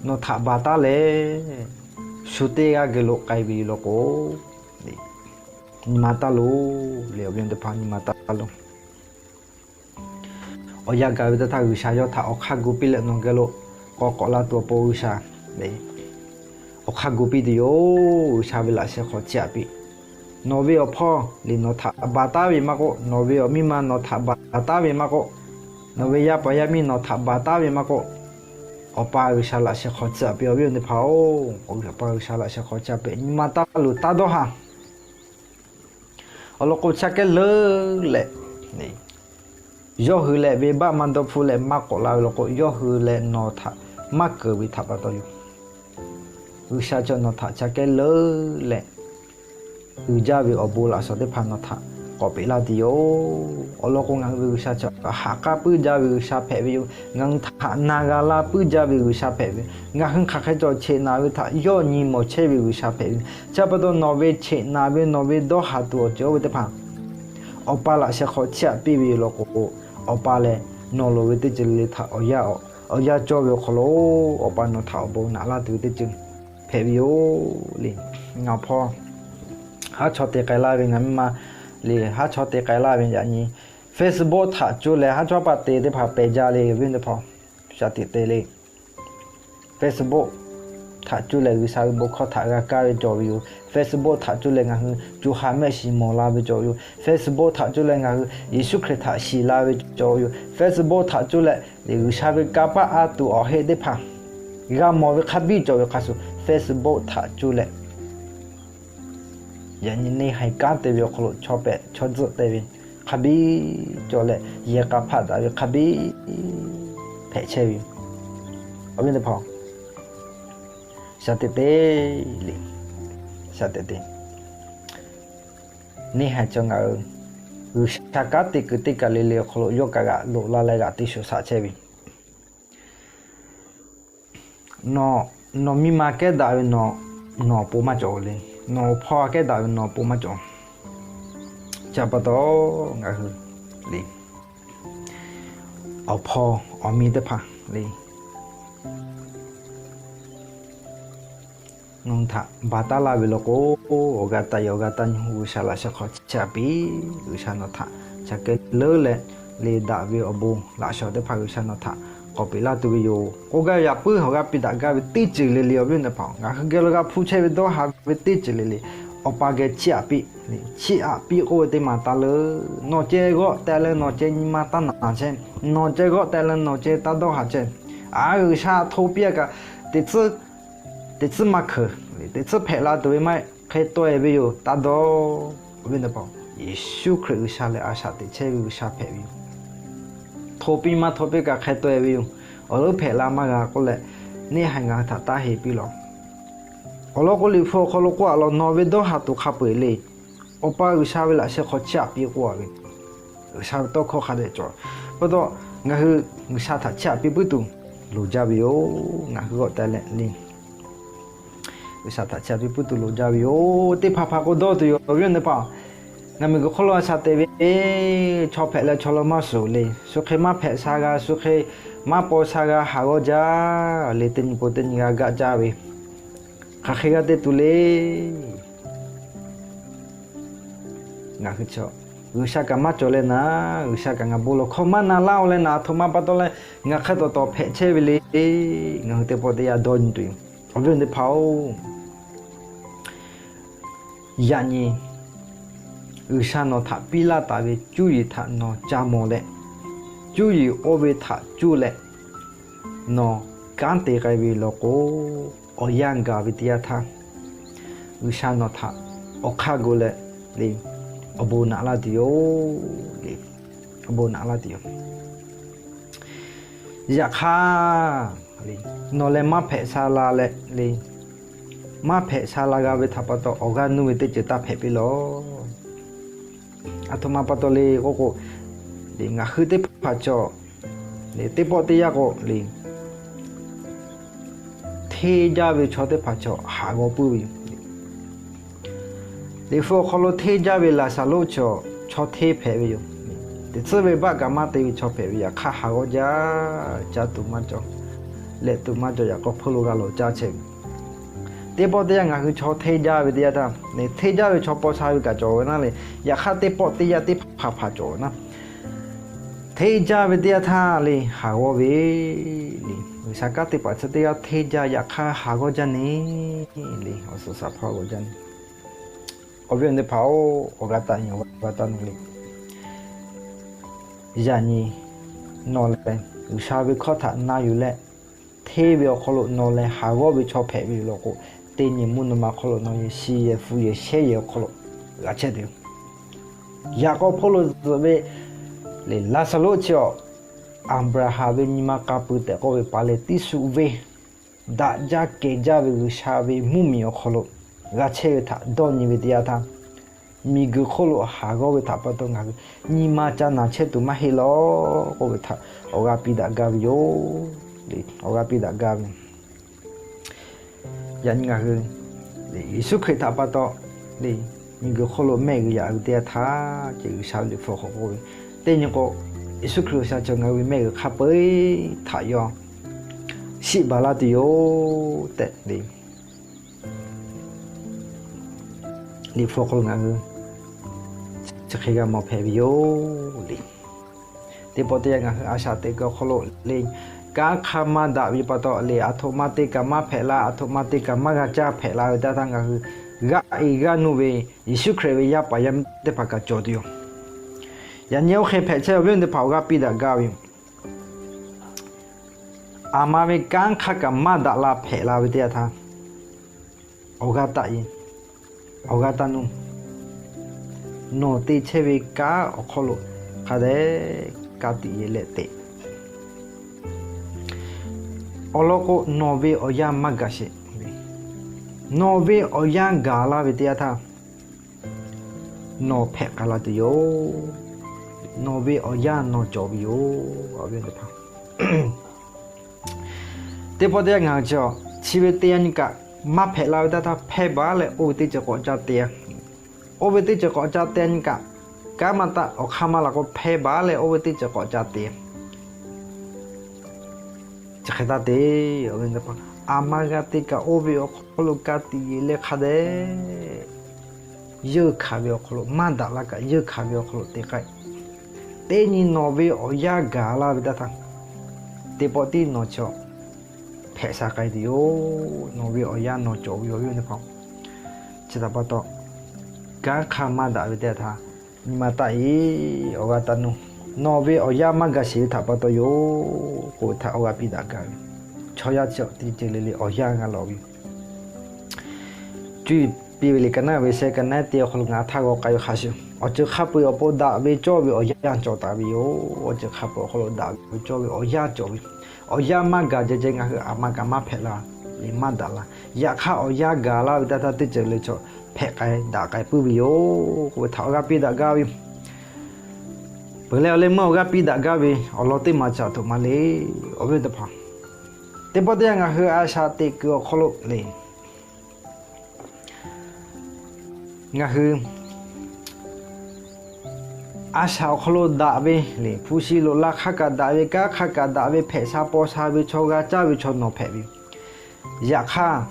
nawˬ htaꞈ baˬ taˉ leh, shu teˇ g'aˇ geh lo k'ai ve yoˬ law k'o, nyi ma taˇ loˬ le. Awˬ viˉ awˬ nyi teˇ hpaˍ, nyi ma taˇ loˬ. Awˬ yanˇ gaˬ ve teˇ htaˇ G'uiˬsha yawˇ htaꞈ awˬ hk'aˇ gu piˇ leh nawˬ geh lo k'awꞈ k'awꞈ la tuˬ awˬ pon G'uiˬsha le, awˬ hk'aˇ gu piˇ tuˬ yoˬ. G'uiˬsha ve laꞈ sheh hk'aw chiˇ aꞈ piˇ. Nawˬ ve awˬ hpawˇ le nawˬ htaꞈ baˬ taˉ ve maˇ k'oˆ, nawˬ ve awˬ miˇ ma nawˬ htaꞈ baˬ taˉ ve maˇ k'oˆ, nawˬ ve yaˇ paˍ yaˇ miˇ nawˬ htaꞈ baˬ taˉ ve maˇ k'oˆ, Awˬ pa G'uiˬsha laꞈ sheh hk'aw chiˇ aꞈ piˇ. Awˬ viˉ awˬ nyi teˇ hpaˍ-oˬ, Awˬ pa G'uiˬsha laꞈ sheh hk'aw chiˇ aꞈ piˇ. Nyi ma taˇ loˬ, taˇ dawˇ haˍ. Awˬ lawn k'o, chaw kehˉ leuˉ leh, yawˇ hui lehˬ venˇbaˆ maˇ dawˇ hpfuhˆ leh maˇ k'awꞈ la ve law k'o, yawˇ hui leh nawˬ htaꞈ maˇ keunˍ ve htaꞈ pa taw yoˬ. G'uiˬsha chaw nawˬ htaꞈ chaw kehˉ leuˉ leh uiˍ jaˇ ve awˬ bon laꞈ shawnˍ teˇ hpaˍ nawˬ htaꞈ k'awꞈ peꞈ laˇ tuˬ yoˬ. Awˬ lawn k'o, ngaˬ hui ve G'uiˬsha chaw haꞈ k'aˉ puiˉ jaˇ ve G'uiˬsha hpehꞈ ve yoˬ. Ngaˬ hui htaꞈ na g'a laˇ puiˉ jaˇ ve G'uiˬsha hpehꞈ ve. Ngaˬ hui hk'aˬ hk'e cawˬ cheꞈ naˍ ve htaꞈ yawˇ nyi mawˬ chehˇ ve G'uiˬsha hpehꞈ ve. Chi pa taw, nawˬ ve cheꞈ naˍ ve nawˬ ve dawˇ haˍ tuˬ awˬ ceuˬ oˇ ve teˇ hpaˍ Awˬ pa laꞈ sheh hk'aw chiˇ aꞈ piˇ ve yoˬ law k'o, Awˬ pa lehˬ nawˬ loˍ ve teˇ ceuˬ le le htaꞈ awˬ yanˇ, awˬ yanˇ cawˇ ve awˬ hk'aw lo Awˬ pa nawˬ htaꞈ awˬ bon naꞈ laˇ tuˬ ve teˇ ceuˬ hpehꞈ ve yoˬ le. Ngaˬ hpawˇ haˉ chaw te k'ai laˇ ve, ngaˬ miˇ ma le haˉ chaw te k'ai laˇ ve yaꞈ nyi Facebook htaꞈ cuˇ leh haˉ chaw paˆ te teˇ hpaˍ pehˬ jaˇ le. Awˬ viˉ teˇ hpaˍ, shaˍ tiꞈ te le. Facebook htaꞈ cuˇ leh G'uiˬsha ve bon hkawˇ htaꞈ g'a kaˇ ve cawˬ ve yoˬ. Facebook htaꞈ cuˇ leh ngaˬ hui co ha mehˆ shiˍ mawˬ la ve cawˬ ve yoˬ. Facebook htaꞈ cuˇ leh ngaˬ hui Yeˍsuˆ Hkriꞈ htaꞈ shiˍ la ve cawˬ ve yoˬ. Facebook htaꞈ cuˇ leh G'uiˬsha ve kanˇ paˆ a tuˬ awˬ heˆ teˇ hpaˍ g'a mawˬ ve hk'a biˇ cawˬ ve hk'a shuˍ, Facebook htaꞈ cuˇ leh yaꞈ nyi neˇ haiˬ kanˉ te ve awˬ hk'aw lo chaw pehꞈ chaw tzuhˆ te ve hk'a biˇ cawˬ leh, yehˬ k'a hpaˆ daꞈ ve hk'a biˇ hpehꞈ chehˇ ve yoˬ. Awˬ viˉ teˇ hpaˍ-oˬ, shaˍ teꞈ te le. Shaˍ teꞈ te. Neˇ haiˬ cawˬ ngaˬ hui G'uiˬsha kanˉ te kuiˬ teˇ kaˬ le le awˬ hk'aw lo yawˇ kaꞈ g'aꞈ loꞈ la leh g'aꞈ te shuˍ shaꞈ chehˇ ve, nawˬ miˇ ma kehˉ daꞈ ve nawˬ, nawˬ awˬ pon maˇ cawˬ le. Nawˬ awˬ hpawˇ kehˉ daꞈ ve nawˬ awˬ pon maˇ cawˬ. Chi pa taw ngaˬ hui le, awˬ hpawˇ awˬ miˇ teˇ hpaˍ le, nawˬ htaꞈ baˬ taˉ laˇ ve law k'o, awˬ g'aˇ taˆ yaˇ awˬ g'aˇ taˆ nyi G'uiˬsha laꞈ sheh hk'aw chiˇ aꞈ piˇ. G'uiˬsha nawˬ htaꞈ ca kehˉ leuˉ leh le daꞈ ve awˬ bon laꞈ sheh teˇ hpaˍ G'uiˬsha nawˬ htaꞈ k'awꞈ peꞈ laˇ tuˬ ve yoˬ. K'oˆ gaˇ ve yaꞈ puiˉ awˬ g'aˇ piˇ daꞈ gaˇ ve teˇ ceuˬ le le awˬ viˉ awˬ nyi teˇ hpaˍ, ngaˬ hui geh lo g'a hpuˇ chehˇ ve dawˇ haˍ ve teˇ ceuˬ le le, Awˬ pa geh chiˇ aꞈ piˇ, chiˇ aꞈ piˇ k'oˆ ve teˇ maˬ taˍ leuˬ. Nawˬ ceh g'awˆ teh leh nawˬ ceh nyi ma taˇ naˍ chehˇ, nawˬ ceh g'awˆ teh leh nawˬ ceh taˇ dawˇ haˍ chehˇ. Aˬ, G'uiˬsha hto piˇ a kaꞈ, teꞈ tcuhˉ teꞈ tcuhˉ maˇ hkeuꞈ, teꞈ tcuhˉ hpehꞈ la tuˬ ve maˇ heˆ. Hk'e tawˆ e ve yoˬ, taˇ dawˇ. Awˬ viˉ teˇ hpaˍ, Yeˍsuˆ Hkriꞈ G'uiˬsha lehˬ a shaꞈ teꞈ chehˇ ve G'uiˬsha hpehꞈ ve yoˬ. Hto piˇ maˇ hto piˇ kaꞈ hk'e tawˆ e ve yoˬ. Awˬ leuˉ hpehꞈ la maˇ g'a k'oˆ leh, neˇ haiˬ ngaˬ hui htaꞈ taˇ heˍ piˇ lawˬ. Awˬ lawn k'o, Liꞈ hpu awˬ hk'aw lo k'oˆ a law, nawˬ ve dawˇ haˍ tuˬ hk'a peu eˬ le. Awˬ pa G'uiˬsha ve laꞈ sheh hk'aw chiˇ aꞈ piˇ k'oˆ a ve, G'uiˬsha ve tawˇ hkawˇ hk'a dehꞈ cawˬ. Pa taw, ngaˬ hui G'uiˬsha htaꞈ chiˇ aꞈ piˇ puiˉ tuˬ loˍ jaˇ ve yoˬ. Ngaˬ hui g'awˆ teh leh le, G'uiˬsha htaꞈ chiˇ aꞈ piˇ puiˉ tuˬ loˍ jaˇ ve yoˬ. Teˇ hpaˍ hpaˍ k'o dawˇ tuˬ yoˬ. Awˬ viˉ awˬ nyi teˇ hpaˍ, ngaˬ miˬguiˬ hk'oˆ lo a shaꞈ teꞈ ve, chaw hpehꞈ leh chaw lo maˇ shuˍ le. Shu hk'e maˇ hpehꞈ sha g'a, shu hk'e maˇ paw sha g'a, haˍ g'awˇ jaˇ le. Teˇ nyi pon teˇ nyi g'a gaˆ jaˇ ve, hk'aˬ hk'e g'a te tuˬ le. Ngaˬ hui chaw, G'uiˬsha kaꞈ maˇ cawˬ leh naˍ, G'uiˬsha kaꞈ ngaˬ bon lawˬ hkawˇ maˇ na laˇ-oˬ leh naˍ, aˬ htoꞈ ma pa taw leh ngaˬ hk'e tawˍ tawˍ hpehꞈ chehˇ ve le. Ngaˬ hui teˇ pawˆ teˇ yanˇ dawˇ nyi tuˬ yoˬ. Awˬ viˉ awˬ nyi teˇ hpaˍ-oˬ, yaꞈ nyi G'uiˬsha nawˬ htaꞈ piˇ laˇ taˍ ve cuˇ yiˍ htaꞈ nawˬ ca mawˬ leh, cuˇ yiˍ oˇ ve htaꞈ cuˇ leh nawˬ kanˉ te k'ai ve law k'o, awˬ yanˇ gaˬ ve teˇ yanˇ htaˇ, G'uiˬsha nawˬ htaꞈ awˬ hk'aˇ gu leh le, awˬ bon naꞈ laˇ tuˬ yoˬ le. Awˬ bon naꞈ laˇ tuˬ yoˬ. Yaꞈ hk'aˇ, nawˬ leh maˇ hpehꞈ sha la leh le, maˇ hpehꞈ sha la g'a ve htaꞈ pa taw awˬ g'aˇ nuˇ ve teˇ ceuˬ taˇ hpehꞈ piˇ lawˬ. Aˬ htoꞈ ma pa taw le k'oˆ k'o, ngaˬ hui teˇ hpaˍ cawˬ le, teˇ pawˆ teˇ yanˇ k'o le, hteˇ jaˇ ve chaw teˇ hpaˍ cawˬ haˍ g'awˇ puiˉ ve yoˬ. Liꞈ hpu awˬ hk'aw lo hteˇ jaˇ ve Laˍzaˍruˆ cawˬ chaw hteˇ hpehꞈ ve yoˬ. Teꞈ tcuhˉ ve baˆ kaꞈ maˇ te ve chaw hpehꞈ ve, yaꞈ hk'aˇ haˍ g'awˇ jaˇ, caˇ tuˬ maˇ cawˬ, lehꞈ tuˬ maˇ cawˬ, yaꞈ k'aw hpeuˇ lo g'a lawˬ caˇ chehˇ ve. Teˇ pawˆ teˇ yanˇ ngaˬ hui chaw hteˇ jaˇ ve teˇ yanˇ htaˇ, hteˇ jaˇ ve chaw paw sha ve kaꞈ cawˬ ve naˉ le, yaꞈ hk'aˇ teˇ pawˆ teˇ yanˇ teˇ hpaˍ hpaˍ cawˬ ve naˉ, hteˇ jaˇ ve teˇ yanˇ htaˇ le haˍ g'awˇ ve le. G'uiˬsha kanˉ te paˍ chi teˇ g'aˇ hteˇ jaˇ, yaꞈ hk'aˇ haˍ g'awˇ jaˇ ne le, awˬ suhˍ shaˍ hpawˇ g'awˇ jaˇ ne. Awˬ viˉ awˬ nyi teˇ hpaˍ-oˬ, awˬ g'aˇ taˆ nyi awˬ g'aˇ taˆ nyi le. Yaꞈ nyi nawˬ lehˬ G'uiˬsha ve hkawˇ htaꞈ na yuˬ leh, hteˇ ve awˬ hk'aw lo nawˬ lehˬ haˍ g'awˇ ve chaw hpehꞈ ve yoˬ law k'o, teˇ nyi mvuhˇ naw ma hk'aw lo nawˬ yehˬ shi yehˬ hpu yehˬ shehˉ yehˬ awˬ hk'aw lo g'a chehˇ tuˬ yoˬ. Yaꞈ k'aw hpawˇ lo tzuhꞈ ve le Laˍzaˍruˆ chi awˬ, Aˍbraˍhanˍ ve nyi ma k'a pui tehꞈ k'oˆ ve paˍ lehˬ tiˇ suꞈ ve, daꞈ jaˇ kehˬ jaˇ ve G'uiˬsha ve mvuhˇmiˬ awˬ hk'aw lo g'a chehˇ ve htaꞈ dawˇ nyi ve teˇ yanˇ htaˇ, miˬguiˬ hk'oˆ lo haˍ g'awˇ ve htaꞈ pa taw ngaˬ hui nyi ma ca naˬ chehˇ tuˬ maˇ heˆ lawˬ k'oˆ ve htaꞈ awˬ g'aˇ piˇ daꞈ gaˇ ve yoˬ. Awˬ g'aˇ piˇ daꞈ gaˇ ve Yaꞈ nyi ngaˬ hui Yeˍsuˆ Hkriꞈ htaꞈ pa taw le, miˬguiˬ hk'oˆ lo mehˆ g'uiˬ yaꞈ ve teˇ yanˇ htaˇ ceh G'uiˬsha ve Liꞈ hpu awˬ hk'aw k'oˆ ve, teˇ nyi k'o, Yeˍsuˆ Hkriꞈ G'uiˬsha cawˬ ngaˬ hui ve mehˆ g'uiˬ hk'a peu-eˬ htaꞈ yaw shiˆ baˬ laˇ tuˬ yoˬ tehꞈ le, Liꞈ hpu awˬ hk'aw lo ngaˬ hui chi hk'e g'a mawˬ hpehꞈ ve yoˬ le. Teˇ pawˆ teˇ yanˇ ngaˬ hui a shaꞈ teꞈ kuiˬ awˬ hk'aw lo le, kanˉ hk'a maˇ daꞈ ve pa taw le, aˬ htoꞈ ma te kaꞈ maˇ hpehꞈ la, aˬ htoꞈ ma te kaꞈ maˇ g'a caˇ hpehꞈ la ve teˇ yanˇ htaˇ ngaˬ hui g'aˇ e g'aˇ nuˇ ve Yeˍsuˆ Hkriꞈ ve yaˇ paˍ yaˇ miˇ teˇ hpaˍ kaꞈ cawˬ tuˬ yoˬ. Yaꞈ nyi oˇ hk'e hpehꞈ chehˇ awˬ viˉ awˬ nyi teˇ hpaˍ awˬ g'aˇ piˇ daꞈ gaˇ ve yoˬ. Aˬ ma ve kanˉ hk'aˇ kaꞈ maˇ daꞈ la hpehꞈ la ve teˇ yanˇ htaˇ, awˬ g'aˇ taˆ e, awˬ g'aˇ taˆ nuˇ, nawˬ te chehˇ ve kanˉ awˬ hk'aw lo hk'a dehꞈ ka tiꞈ yeˬ leh teꞈ. Awˬ lawn k'o, nawˬ ve awˬ yanˇ maˇ gaˬ sheˍ. Nawˬ ve awˬ yanˇ gaˬ laˇ ve teˇ yanˇ htaˇ, nawˬ hpehꞈ k'ai la tuˬ yoˬ. Nawˬ ve awˬ yanˇ nawˬ cawˬ ve yoˬ. Teˇ pawˆ teˇ yanˇ ngaˬ hui chi ve teˇ yanˇ nyi kaꞈ, maˇ hpehꞈ la ve teˇ yanˇ htaˇ hpehˇ baˬ leh oˇ ve teˇ ceuˬ k'awꞈ ca te. Oˇ ve teˇ ceuˬ k'awꞈ ca te nyi kaꞈ, kanˉ maˇ taˆ, awˬ hk'aˇ maˇ la k'o hpehˇ baˬ leh oˇ ve teˇ ceuˬ k'awꞈ ca te. Chi hk'e taˇ te. Aˬ ma g'a te kaꞈ oˇ ve awˬ hk'aw lo ka tiꞈ yeˬ leh hk'a dehꞈ, yeunˇ hkanˍ ve awˬ hk'aw lo maˇ daꞈ la kaꞈ, yeunˇ hkanˍ ve awˬ hk'aw lo te k'ai. Teˇ nyi nawˬ ve awˬ yanˇ gaˬ laˇ ve teˇ yanˇ htaˇ, teˇ pawˆ tiˉ nawˬ chaw hpehꞈ sha k'ai tuˬ yoˬ. Nawˬ ve awˬ yanˇ nawˬ cawˬ ve yoˬ. Chi htaꞈ pa taw, kanˉ hk'aˇ maˇ daꞈ ve teˇ yanˇ htaˇ, nyi ma taˆ-e, awˬ g'aˇ taˇ nuˇ. Nawˬ ve awˬ yanˇ maˇ gaˬ sheˍ ve htaꞈ pa taw yoˬ k'oˆ ve htaꞈ awˬ g'aˇ piˇ daꞈ gaˇ ve, chaw yaˇ chi teˇ ceuˬ le le awˬ yanˇ g'a lawˬ ve yoˬ. Cuˇ yiˍ piˇ ve liꞈ ka naˉ ve sheh ka naˉ teˇ awˬ hk'aw lo ngaˬ htaˇ g'aw k'ai ve hk'a shuˍ, awˬ ceuˬ hk'a peu-eˬ awˬ pon daꞈ ve cawˇ ve awˬ yanˇ cawˬ taˍ ve yoˬ. Awˬ ceuˬ hk'a peu-eˬ awˬ hk'aw lo daꞈ ve cawˇ ve awˬ yanˇ cawˬ ve, awˬ yanˇ maˇ gaˬ ceh ceh ngaˬ hui aˬ ma kaꞈ maˇ hpehꞈ la, le maˇ daꞈ la. Yaꞈ hk'aˇ awˬ yanˇ gaˬ laˇ ve teˇ yanˇ htaˇ teˇ ceuˬ le chaw hpehꞈ k'ai daꞈ k'ai puiˉ ve yoˬ k'oˆ ve htaꞈ awˬ g'aˇ piˇ daꞈ gaˇ ve yoˬ. Peuˬ leh awˬ leh meuˇ awˬ g'aˇ piˇ daꞈ gaˇ ve awˬ lawn teˇ maˬ chi aˬ htoꞈ ma le, awˬ viˉ teˇ hpaˍ. Teˇ pawˆ teˇ yanˇ ngaˬ hui a shaꞈ teꞈ kuiˬ awˬ hk'aw lo le, ngaˬ hui a shaꞈ awˬ hk'aw lo daꞈ ve le, hpu shi loꞈ la hk'aˇ kaꞈ daꞈ ve, kanˉ hk'aˇ kaꞈ daꞈ ve, hpehꞈ sha paw sha ve chaw, g'a caˇ ve chaw nawˬ hpehꞈ ve. Yaꞈ hk'aˇ,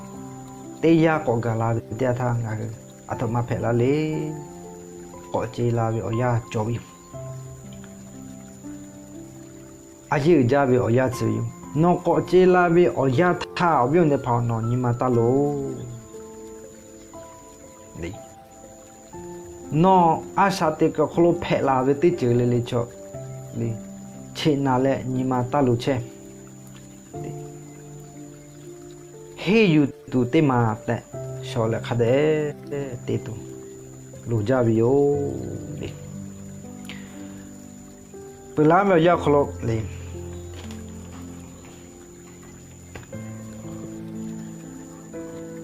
teˇ yanˇ k'awꞈ gaˬ la ve teˇ yanˇ htaˇ ngaˬ hui aˬ htoꞈ ma hpehꞈ la le. K'awꞈ ce la ve awˬ yanˇ cawˬ ve yoˬ. A yeˇ uiˍ jaˇ ve awˬ yanˇ tcuh ve yoˬ. Nawˬ k'awꞈ ce la ve awˬ yanˇ htaˇ awˬ viˉ awˬ nyi teˇ hpaˍ nawˬ nyi ma taˇ loˬ. Nawˬ a shaꞈ teꞈ kuiˬ awˬ hk'aw lo hpehꞈ la ve teˇ ceuˬ le le chaw, cheꞈ naˍ leh nyi ma taˇ loˬ chehˇ. Henˇ yuˬ tuˬ teˇ maˬ tehꞈ shawˍ leh hk'a dehꞈ te tuˬ loˍ jaˇ ve yoˬ le. Peuˬ laˇ ve awˬ yanˇ awˬ hk'aw lo le,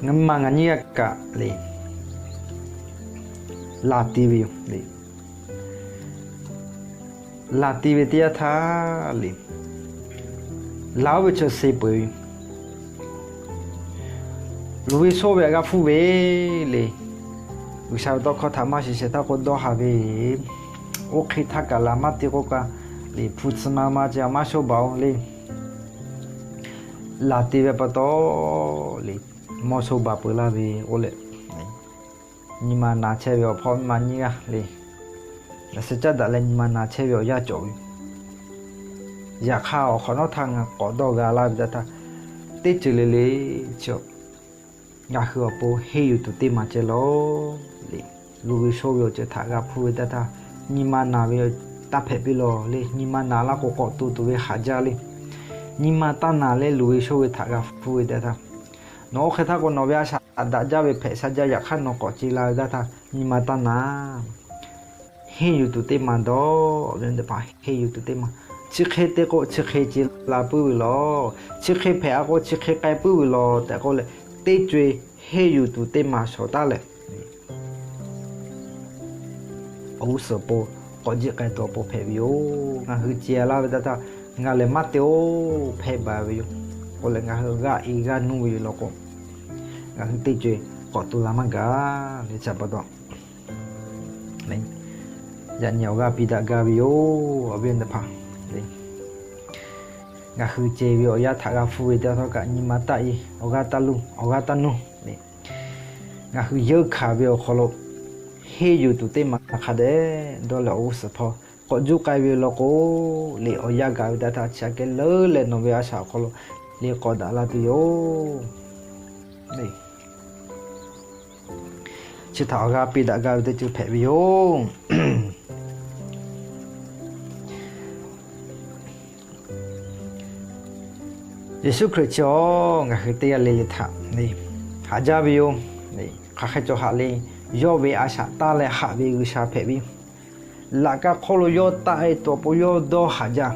ngaˬ maˬ ngaˬ nyiˇ g'aˇ kaꞈ le, laˬ te ve yoˬ le. Laˬ te ve teˇ yanˇ htaˇ le, laˬ oˇ ve chaw suh peuˬ ve yoˬ. Luˬ ve shawˇ ve htaꞈ g'a hpuˇ ve le. G'uiˬsha ve tawˇ hkawˇ htaꞈ maˇ shiˍ shehˍ htaˇ k'o dawˇ haˍ ve, oˇ hk'e htaˇ kaꞈ laˬ maˇ te k'oˆ kaꞈ le, hpu tsuhꞈ ma ma ce maˇ shawˇ baˬ-oˬ le. Laˬ te ve pa taw le, mawˇ shawˇ baˬ peuˬ laˇ ve k'oˆ leh, nyi ma na chehˇ ve awˬ hpawˇ miˇ ma nyiˇ g'aˇ le, laꞈ sheh caˉ daꞈ leh nyi ma na chehˇ ve awˬ yanˇ cawˬ ve. Yaꞈ hk'aˇ awˬ hk'awꞈ nawˉ htaˇ ngaˬ k'awꞈ dawˇ g'a laˇ ve teˇ htaˇ, teˇ ceuˬ le le chi ngaˬ hui awˬ pon henˇ yuˬ tuˬ teˇ maˬ ceh lawˬ le. Luˬ ve shawˇ ve awˬ ceuˬ htaꞈ g'a hpuˇ ve teˇ htaˇ, nyi ma naˬ ve taˇ hpehꞈ piˇ lawˬ le. Nyi ma naˬ laˇ k'o k'awꞈ to tuˬ ve haꞈ jaˇ le. Nyi ma taˇ naˬ leh luˬ ve shawˇ ve htaꞈ g'a hpuˇ ve teˇ htaˇ, nawˬ oˇ hk'e htaˇ k'o nawˬ ve a shaꞈ daꞈ jaˇ ve hpehꞈ sha jaˇ. Yaꞈ hk'aˇ nawˬ k'awꞈ ce la ve teˇ htaˇ nyi ma taˇ naˬ. Henˇ yuˬ tuˬ teˇ maˬ dawˇ ve teˇ hpaˍ henˇ yuˬ tuˬ teˇ maˬ, chi hk'e te k'o chi hk'e ce la puiˉ ve lawˬ. Chi hk'e hpehꞈ-a k'o chi hk'e k'ai puiˉ ve lawˬ tehꞈ k'oˆ leh, teˇ co-e henˇ yuˬ tuˬ teˇ maˬ shawˍ taˉ leh, awˬ g'uˇ suhˍ awˬ pon k'awꞈ jiˆ k'ai tuˬ awˬ pon hpehꞈ ve yoˬ. Ngaˬ hui ce laˇ ve teˇ htaˇ, ngaˬ lehˬ maˇ te-oˬ, hpehˇ baˬ ve yoˬ k'oˆ leh ngaˬ hui g'aˇ e g'aˇ nuˇ ve yoˬ law k'o, ngaˬ hui teˇ co-e k'awꞈ to la maˇ gaˬ le. Chi pa taw, yaꞈ nyi awˬ g'aˇ piˇ daꞈ gaˇ ve yoˬ, awˬ viˉ awˬ nyi teˇ hpaˍ. Ngaˬ hui ce ve awˬ yanˇ htaꞈ g'a hpuˇ ve teˇ htawˇ kaꞈ nyi ma taˆ-e, awˬ g'aˇ taˇ luˇ, awˬ g'aˇ taˇ nuˇ le. Ngaˬ hui yeunˇ hkanˍ ve awˬ hk'aw lo henˇ yuˬ tuˬ teˇ maˬ hk'a dehꞈ dawˇ leh awˬ g'uˇ suhˍ hpawˇ k'awꞈ juˇ k'ai ve law k'o, le awˬ yanˇ gaˬ ve teˇ htaˇ chi aꞈ kehˉ leuˉ leh nawˬ ve a shaꞈ awˬ hk'aw lo le k'awꞈ daꞈ la tuˬ yoˬ. Chi htaꞈ awˬ g'aˇ piˇ daꞈ gaˇ ve teˇ ceuˬ hpehꞈ ve yoˬ. Yeˍsuˆ Hkriꞈ chi awˬ ngaˬ hui teˇ g'aˇ le le htaꞈ haꞈ jaˇ ve yoˬ. Hk'aˬ hk'e cawˬ haꞈ le, yawˇ ve a shaꞈ taˇ leh haꞈ ve G'uiˬsha hpehꞈ ve yoˬ. Laꞈ ka hk'oˆ lo yawˇ taˆ-e tuˬ awˬ pon yawˇ dawˇ haꞈ jaˇ.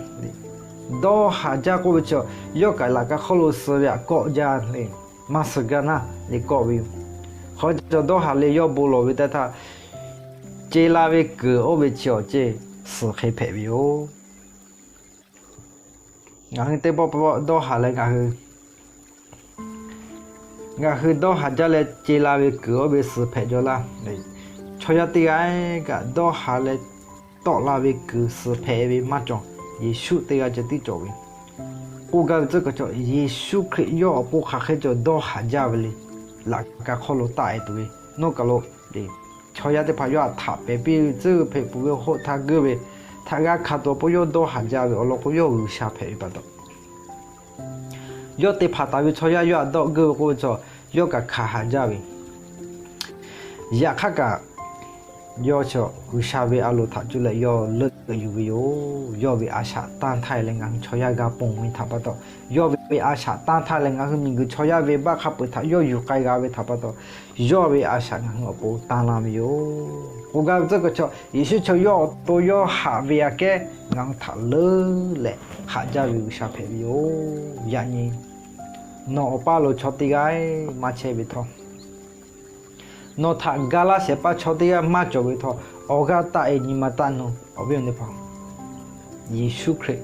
Dawˇ haꞈ jaˇ k'oˆ ve chi, yawˇ kaꞈ laꞈ ka hk'oˆ lo suh ve htaꞈ kawˆ jaˇ le. maˇ suh gaˇ naˇ le kawˆ ve yoˬ. Hk'aw cawˬ dawˇ haˍ leh yawˇ bon lawˬ ve teˇ htaˇ, ce la ve kuiˬ oˇ ve chi awˬ ceˇ suhˍ hk'e hpehꞈ ve yoˬ. Ngaˬ hui teˇ pawˆ pawˆ dawˇ haˍ leh ngaˬ hui, ngaˬ hui dawˇ haˍ jaˇ leh ce la ve kuiˬ oˇ ve suhˍ hpehꞈ jaw laˇ. Chaw yaˇ teˇ g'aˇ kaꞈ dawˇ haˍ leh tawˆ la ve kuiˬ suhˍ hpehꞈ ve maˇ cawˬ. Yeˍsuˆ teˇ g'aˇ ceh tiˉ cawˬ ve. K'oˆ gaˇ ve tcuhˉ kaꞈ chaw, Yeˍsuˆ Hkriꞈ yawˇ awˬ pon hk'aˬ hk'e cawˬ dawˇ haˍ jaˇ ve le. Laꞈ ka hk'aw lo taˆ e tuˬ ve, nawˬ kaˬ lo, chaw yaˇ teˇ hpaˍ yawˇ htaꞈ hpehꞈ piˇ ve tcuhˉ hpehꞈ peuˬ ve hoˆ htaˇ geuˇ ve, htaꞈ g'a hkanˍ tuˬ awˬ pon yawˇ dawˇ haˍ jaˇ ve awˬ lawn k'o, yawˇ G'uiˬsha hpehꞈ ve pa taw, yawˇ te hpanˍ taˍ ve chaw yaˇ yawˇ htaꞈ dawˇ geuˇ ve k'oˆ ve chaw, yawˇ kaꞈ hkanˍ haˍ jaˇ ve. Yaꞈ hk'aˇ kaꞈ, yawˇ chaw G'uiˬsha ve a loˍ htaꞈ cuˇ leh yawˇ leuˆ yuˬ ve yoˬ. Yawˇ ve a shaꞈ tanˇ htaˇ leh ngaˬ hui chaw yaˇ g'a ponˬ ve htaꞈ pa taw, yawˇ ve a shaꞈ tanˇ htaˇ leh ngaˬ hui miˬguiˬ chaw yaˇ ve baˆ hk'a peu-eˬ htaꞈ yawˇ yuˬ k'ai g'a ve htaꞈ pa taw, yawˇ ve a shaꞈ ngaˬ hui awˬ pon tanˇ la ve yoˬ. K'oˆ gaˇ ve tcuhˉ kaꞈ chaw, Yeˍsuˆ chaw yawˇ awˬ to yawˇ haꞈ ve aꞈ kehˉ ngaˬ hui htaꞈ leuˉ leh haꞈ jaˇ ve G'uiˬsha hpehꞈ ve yoˬ. Yaꞈ nyi nawˬ awˬ paˇ lo chaw teˇ g'aˇ maˇ chehˇ ve htawˇ, nawˬ htaꞈ ga laˇ shehˍ hpaˇ chaw teˇ g'aˇ maˇ cawˬ ve htawˇ, awˬ g'aˇ taˆ e nyi ma taˆ nu awˬ viˉ awˬ nyi teˇ hpaˍ, Yeˍsuˆ Hkriꞈ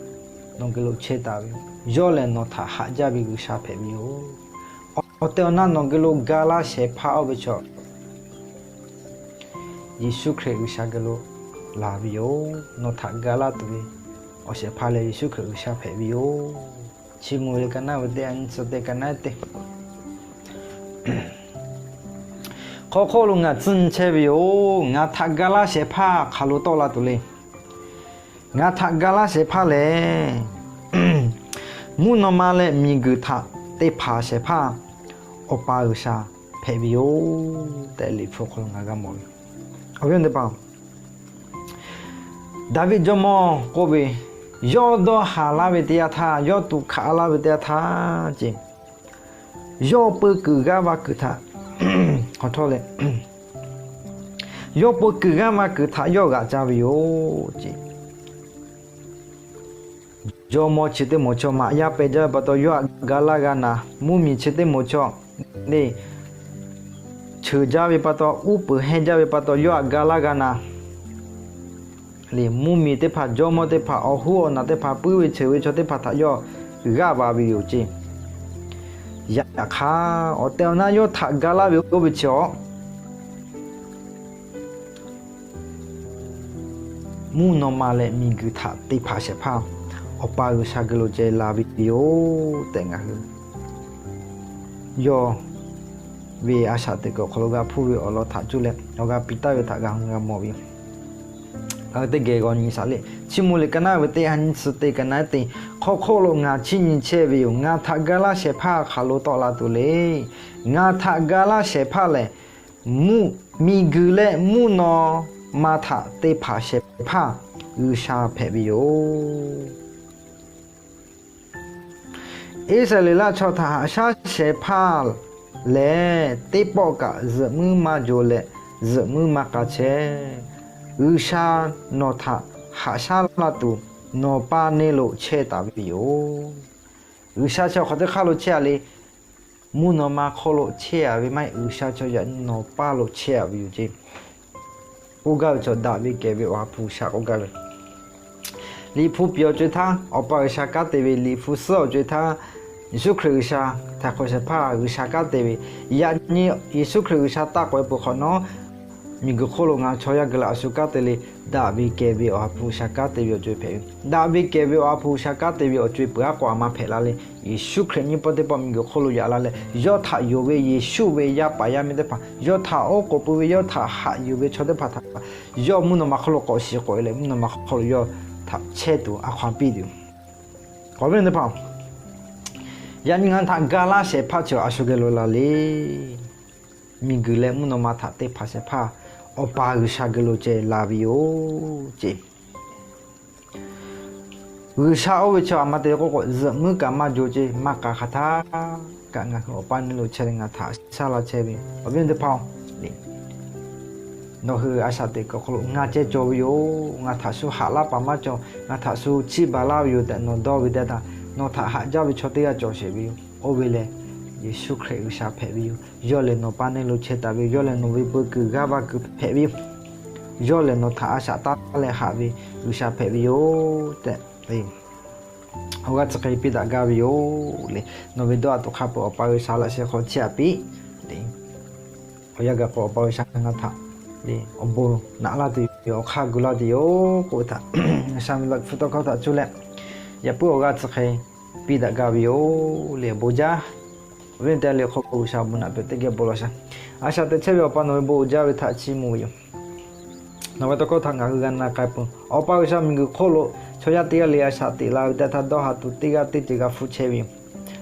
nawˬ geh lo chehˇ taˍ ve yoˬ. Yawˇ lehˬ nawˬ htaꞈ haꞈ jaˇ ve G'uiˬsha hpehꞈ ve yoˬ. Awˬ tehˬ awˬ na nawˬ geh lo ga laˇ shehˍ hpaˇ oˇ ve chaw, Yeˍsuˆ Hkriꞈ G'uiˬsha geh lo laˬ ve yoˬ. Nawˬ htaꞈ ga laˇ tuˬ ve awˬ shehˍ hpaˇ lehˬ Yeˍsuˆ Hkriꞈ G'uiˬsha hpehꞈ ve yoˬ. Chi mvuh ve ka naˉ ve teˇ a nyi tcuh te ka naˉ te, hk'aw hk'oˆ lo ngaˬ tcuhˇ nyi chehˇ ve yoˬ. Ngaˬ htaꞈ ga laˇ shehˍ hpaˇ hk'aˬ lo tawˆ la tuˬ le. Ngaˬ htaꞈ ga laˇ shehˍ hpaˇ lehˬ, mvuhˇ naw ma leh miˬguiˬ htaꞈ te hpanˍ shehˍ hpaˇ Awˬ pa G'uiˬsha hpehꞈ ve yoˬ tehꞈ Liꞈ hpu hk'aw lo ngaˬ g'a mawˬ ve. Awˬ viˉ teˇ hpaˍ, Daˍviˆ jawˇmawˇ k'oˆ ve, yawˇ dawˇ haˍ laˇ ve teˇ yanˇ htaˇ, yawˇ tuꞈ hkanˍ laˇ ve teˇ yanˇ htaˇ ce, yawˇ peu kuiˬ g'aˇ va kuiˬ htaꞈ hk'aw htawˇ leh, yawˇ peu kuiˬ g'aˇ va kuiˬ htaꞈ yawˇ g'aꞈ ca ve yoˬ ce. Jawˇmawˇ chi teˇ moˍ chaw maꞈ yaˇ peh jaˇ ve pa taw, yawˇ htaꞈ ga laˇ g'a naˍ. Mvuhˇmiˬ chi teˇ moˍ chaw le, cheuˬ jaˇ ve pa taw, uˉ peunˍ hehnˇ jaˇ ve pa taw, yawˇ htaꞈ ga laˇ g'a naˍ. Mvuhˇmiˬ teˇ hpaˍ, jawˇmawˇ teˇ hpaˍ, awˬ hoˉ awˬ naˬ teˇ hpaˍ, puiˉ ve cheuˬ ve chaw teˇ hpaˍ htaꞈ yawˇ g'aˇ va ve yoˬ ce. Yaꞈ hk'aˇ, awˬ tehˬ awˬ na yawˇ htaꞈ ga laˇ ve oˇ ve chi awˬ mvuhˇ naw ma leh miˬguiˬ htaꞈ te hpanˍ shehˍ hpaˇ Awˬ pa G'uiˬsha geh lo ceh la ve yoˬ tehꞈ ngaˬ hui yawˇ ve a shaꞈ teꞈ kuiˬ awˬ hk'aw lo g'a hpuˇ ve awˬ lawn htaꞈ cuˇ leh awˬ g'a piˇ taˍ ve htaꞈ g'a hu g'a mawˬ ve yoˬ. Ngaˬ hui teˇ geh g'aw nyi shaˍ le. Chiˇ mvuh liꞈ ka naˉ ve teˇ ha nyi tcuh te ka naˉ te, hk'aw hk'oˆ lo ngaˬ chiˇ nyi chehˇ ve yoˬ. Ngaˬ htaꞈ ga laˇ shehˍ hpaˇ hk'aˬ lo tawˆ la tuˬ le. Ngaˬ htaꞈ ga laˇ shehˍ hpaˇ lehˬ, miˬguiˬ leh mvuhˇ naw ma htaꞈ te hpanˍ shehˍ hpaˇ G'uiˬsha hpehꞈ ve yoˬ. Iˉsaˍreˍlaˆ chaw htaꞈ haꞈ shaˉ shehˍ hpaˇ lehˬ, teˇ pawˆ kaꞈ zuhꞈ muiˉ maˇ jaw leh zuhꞈ muiˉ maˇ k'a chehˇ. G'uiˬsha nawˬ htaꞈ haꞈ shaˉ la tuˬ, nawˬ pa neˇ lo chehˇ taˍ ve yoˬ. G'uiˬsha chi awˬ hk'aw teˇ hk'aˇ lo chehˇ a le. Mvuhˇ naw ma hk'oˆ lo chehˇ a ve maˇ heˆ, G'uiˬsha chaw yaꞈ nyi nawˬ pa lo chehˇ a ve yoˬ ce. K'oˆ gaˇ ve chaw, daꞈ ve kehˬ ve Awˬ ha hpu G'uiˬsha k'oˆ gaˇ ve, Liꞈ hpu piˍ awˬ co-e htaˇ Awˬ pa G'uiˬsha kanˉ te ve, Liꞈ hpu suhˉ awˬ co-e htaˇ Yeˍsuˆ Hkriꞈ G'uiˬsha htaiˍ hk'awꞈ shehˍ hpaˇ G'uiˬsha kanˉ te ve, yaꞈ nyi Yeˍsuˆ Hkriꞈ G'uiˬsha taˇ k'awꞈ e peuˬ hk'awꞈ nawˉ, miˬguiˬ hk'oˆ lo ngaˬ hui chaw yaˇ geh lo a shu kanˉ te le. Daꞈ ve kehˬ ve Awˬ ha hpu G'uiˬsha kanˉ te ve awˬ co-e hpehꞈ ve, daꞈ ve kehˬ ve Awˬ ha hpu G'uiˬsha kanˉ te ve awˬ co-e peuˬ aˉ k'o a ma hpehꞈ la le. Yeˍsuˆ Hkriꞈ nyiˇ pawˆ teˇ pawˆ miˬguiˬ hk'oˆ lo yaꞈ la leh, yawˇ htaꞈ yonˍ ve Yeˍsuˆ ve yaˇ paˍ yaˇ miˇ teˇ hpaˍ, yawˇ htaꞈ oˉ k'oˍ pui ve, yawˇ htaꞈ haꞈ yuˬ ve chaw teˇ hpaˍ htaꞈ yawˇ mvuhˇ naw ma hk'oˆ lo k'awꞈ shiˍ k'oꞈ e leh, mvuhˇ naw ma hk'oˆ lo yawˇ htaꞈ chehˇ tuˬ a hk'aw piˇ tuˬ yoˬ. Awˬ viˉ teˇ hpaˍ, yaꞈ nyi ngaˬ htaꞈ ga laˇ shehˍ hpaˇ chi a shu geh lo la le. Miˬguiˬ leh mvuhˇ naw ma htaꞈ te hpanˍ shehˍ hpaˇ Awˬ pa G'uiˬsha geh lo ceh la ve yoˬ ce. G'uiˬsha oˇ ve chi a ma te k'oˆ k'o, zuhꞈ muiˉ kaꞈ maˇ jaw ce, maˇ k'a hk'aˬ htaˇ kaꞈ ngaˬ hui Awˬ pa neˇ lo chehˇ leh ngaˬ htaꞈ shaˉ la chehˇ ve. Awˬ viˉ teˇ hpaˍ-oˬ, nawˬ hui a shaꞈ teꞈ kuiˬ awˬ hk'aw lo ngaˬ ceh cawˬ ve yoˬ, ngaˬ htaꞈ shu haꞈ laˇ paˍ maˇ cawˬ, ngaˬ htaꞈ shu chiˇ baˬ laˇ ve yoˬ tehꞈ nawˬ dawˇ ve teˇ htaˇ, nawˬ htaꞈ haꞈ jaˇ ve chaw teˇ g'aˇ cawˬ sheˍ ve yoˬ. Oˇ ve lehˬ, Yeˍsuˆ Hkriꞈ G'uiˬsha hpehꞈ ve yoˬ. Yawˇ lehˬ nawˬ pa neˇ lo chehˇ taˍ ve yoˬ. Yawˇ lehˬ nawˬ ve peu kuiˬ g'aˇ va kuiˬ hpehꞈ ve yoˬ. Yawˇ lehˬ nawˬ htaꞈ a shaꞈ taˇ leh haꞈ ve G'uiˬsha hpehꞈ ve yoˬ tehꞈ, awˬ g'aˇ chi hk'e piˇ daꞈ gaˇ ve yoˬ le. Nawˬ ve dawˇ haꞈ tuˬ hk'a peuˬ Awˬ pa G'uiˬsha laꞈ sheh hk'aw chehˇ aꞈ piˇ le. Awˬ yanˇ gaˬ k'o Awˬ pa G'uiˬsha ngaˬ htaꞈ le awˬ bon naꞈ laˇ tuˬ yoˬ, awˬ hk'aˇ gu laˇ tuˬ yoˬ k'oˆ ve htaꞈ, G'uiˬsha ve laꞈ hpu tawˇ hkawˇ htaꞈ cuˇ leh yaꞈ puiˉ awˬ g'aˇ chi hk'e piˇ daꞈ gaˇ ve yoˬ le. Awˬ bon jaˇ. Awˬ viˉ teˇ g'aˇ le hk'oˆ G'uiˬsha awˬ bon naꞈ piˇ-oˬ, teˇ geh bon lawˬ sha. A shaꞈ teꞈ chehˇ ve Awˬ pa, nawˬ ve bon uiˍ jaˇ ve htaꞈ chiˇ mvuh ve yoˬ. Nawˬ ve tawˇ hkawˇ htaꞈ ngaˬ hui g'a na k'ai peuˬ. Awˬ pa G'uiˬsha, miˬguiˬ hk'oˆ lo chaw yaˇ teˇ g'aˇ le a shaꞈ teꞈ la ve teˇ htaˇ, dawˇ haꞈ tuˬ teˇ g'aˇ teˇ ceuˬ g'a hpfuhˇ chehˇ ve yoˬ.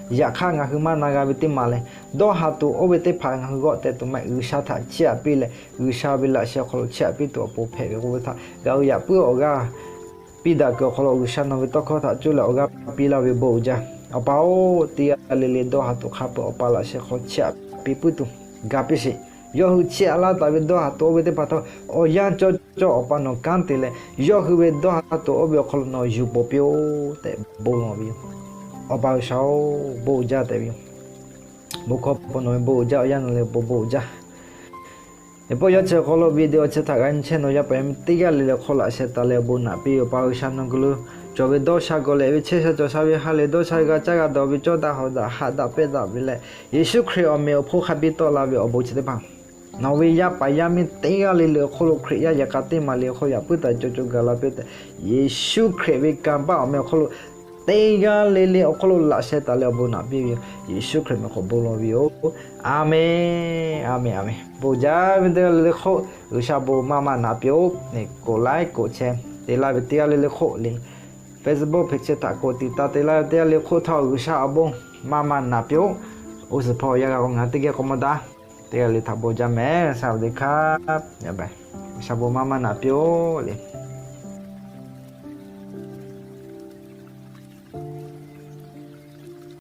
Yaꞈ hk'aˇ, ngaˬ hui maˇ na g'a ve teˇ maˬ lehˬ, dawˇ haꞈ tuˬ oˇ ve teˇ hpaˍ ngaˬ hui g'awˆ teh tuˬ maˇ heˆ. G'uiˬsha htaꞈ chiˇ aꞈ piˇ leh, G'uiˬsha ve laꞈ sheh awˬ hk'aw lo chiˇ aꞈ piˇ tuˬ awˬ pon hpehꞈ ve k'oˆ ve htaꞈ g'a hui yaꞈ puiˉ awˬ g'aˇ piˇ daꞈ kuiˬ awˬ hk'aw lo G'uiˬsha nawˬ ve tawˇ hkawˇ htaꞈ cuˇ leh awˬ g'aˇ piˇ laˇ ve bon uiˍ jaˇ. Awˬ pa-oˬ, teˇ g'aˇ le le dawˇ haꞈ tuˬ hk'a peuˬ Awˬ pa laꞈ sheh hk'aw chiˇ aꞈ piˇ puiˉ tuˬ ga piˇ sheˍ. Yawˇ hui chiˇ aꞈ laˇ taˍ ve dawˇ haꞈ tuˬ oˇ ve teˇ hpaˍ htawˇ, awˬ yanˇ cawˇ cawˇ Awˬ pa nawˬ kanˉ te leh, yawˇ hui ve dawˇ haꞈ tuˬ oˇ ve awˬ hk'aw lo nawˬ yuˬ pon piˇ-oˆ tehꞈ bon lawˬ ve yoˬ. Awˬ pa G'uiˬsha-oˬ, bon uiˍ jaˇ tehꞈ ve yoˬ. Bon hkawˇ pon nawˬ ve bon uiˍ jaˇ, awˬ yanˇ nawˬ lehˬ bon bon uiˍ jaˇ. Eˍ pawˆ yaˇ chi awˬ hk'aw lo video chi htaꞈ g'a nyi chehˇ nawˬ yaˇ paˍ yaˇ miˇ teˇ g'aˇ le le hk'oˆ laꞈ sheh taˍ leh awˬ bon naꞈ piˇ ve Awˬ pa G'uiˬsha nawˬ hui lo cawˬ ve dawˇ sha gawˬ lehꞈ ve chehˇ sha cawˬ sha ve ha lehˬ dawˇ sha g'a caˇ g'a dawˬ ve cawˇ daꞈ hawˍ daꞈ haꞈ daꞈ pehnˇ daꞈ ve leh, Yeˍsuˆ Hkriꞈ awˬ meh awˬ hponˇ hk'a biˇ tawˆ la ve awˬ bon chi teˇ hpaˍ nawˬ ve yaˇ paˍ yaˇ miˇ teˇ g'aˇ le le awˬ hk'oˆ lo Hkriꞈ yaˇ yaꞈ k'a teˇ maˬ le awˬ hk'oˆ yaꞈ puiˉ taˍ cawˬ cawˬ gaˬ la piˇ tehꞈ, Yeˍsuˆ Hkriꞈ ve kanˇ paˆ awˬ meh awˬ hk'oˆ lo teˇ g'aˇ le le awˬ hk'oˆ lo laꞈ sheh taˍ leh awˬ bon naꞈ piˇ ve yoˬ. Yeˍsuˆ Hkriꞈ meh hk'aw bon lawˬ ve yoˬ. Aˍmenˍ, aˍmenˍ, aˍmenˍ. Bon jaˇ ve teˇ g'aˇ le le hk'oˆ G'uiˬsha bon maˇ maˇ naꞈ piˇ-oˆ. Koꞈ like koꞈ share te laˇ ve teˇ g'aˇ le le hk'oˆ le, Facebook เพจ chi htaꞈ koꞈ tiꞈ taˍ te laˇ ve teˇ g'aˇ le hk'oˆ htawˇ G'uiˬsha awˬ bon maˇ maˇ naꞈ piˇ-oˆ. Oˇ suhˍ hpawˇ yaˇ g'a k'o ngaˬ teˇ geh k'aw maˇ daꞈ. Teˇ g'aˇ le htaꞈ bon jaˇ mehˍ. Sha ve le hkaˇ, G'uiˬsha bon maˇ maˇ naꞈ piˇ-oˆ le.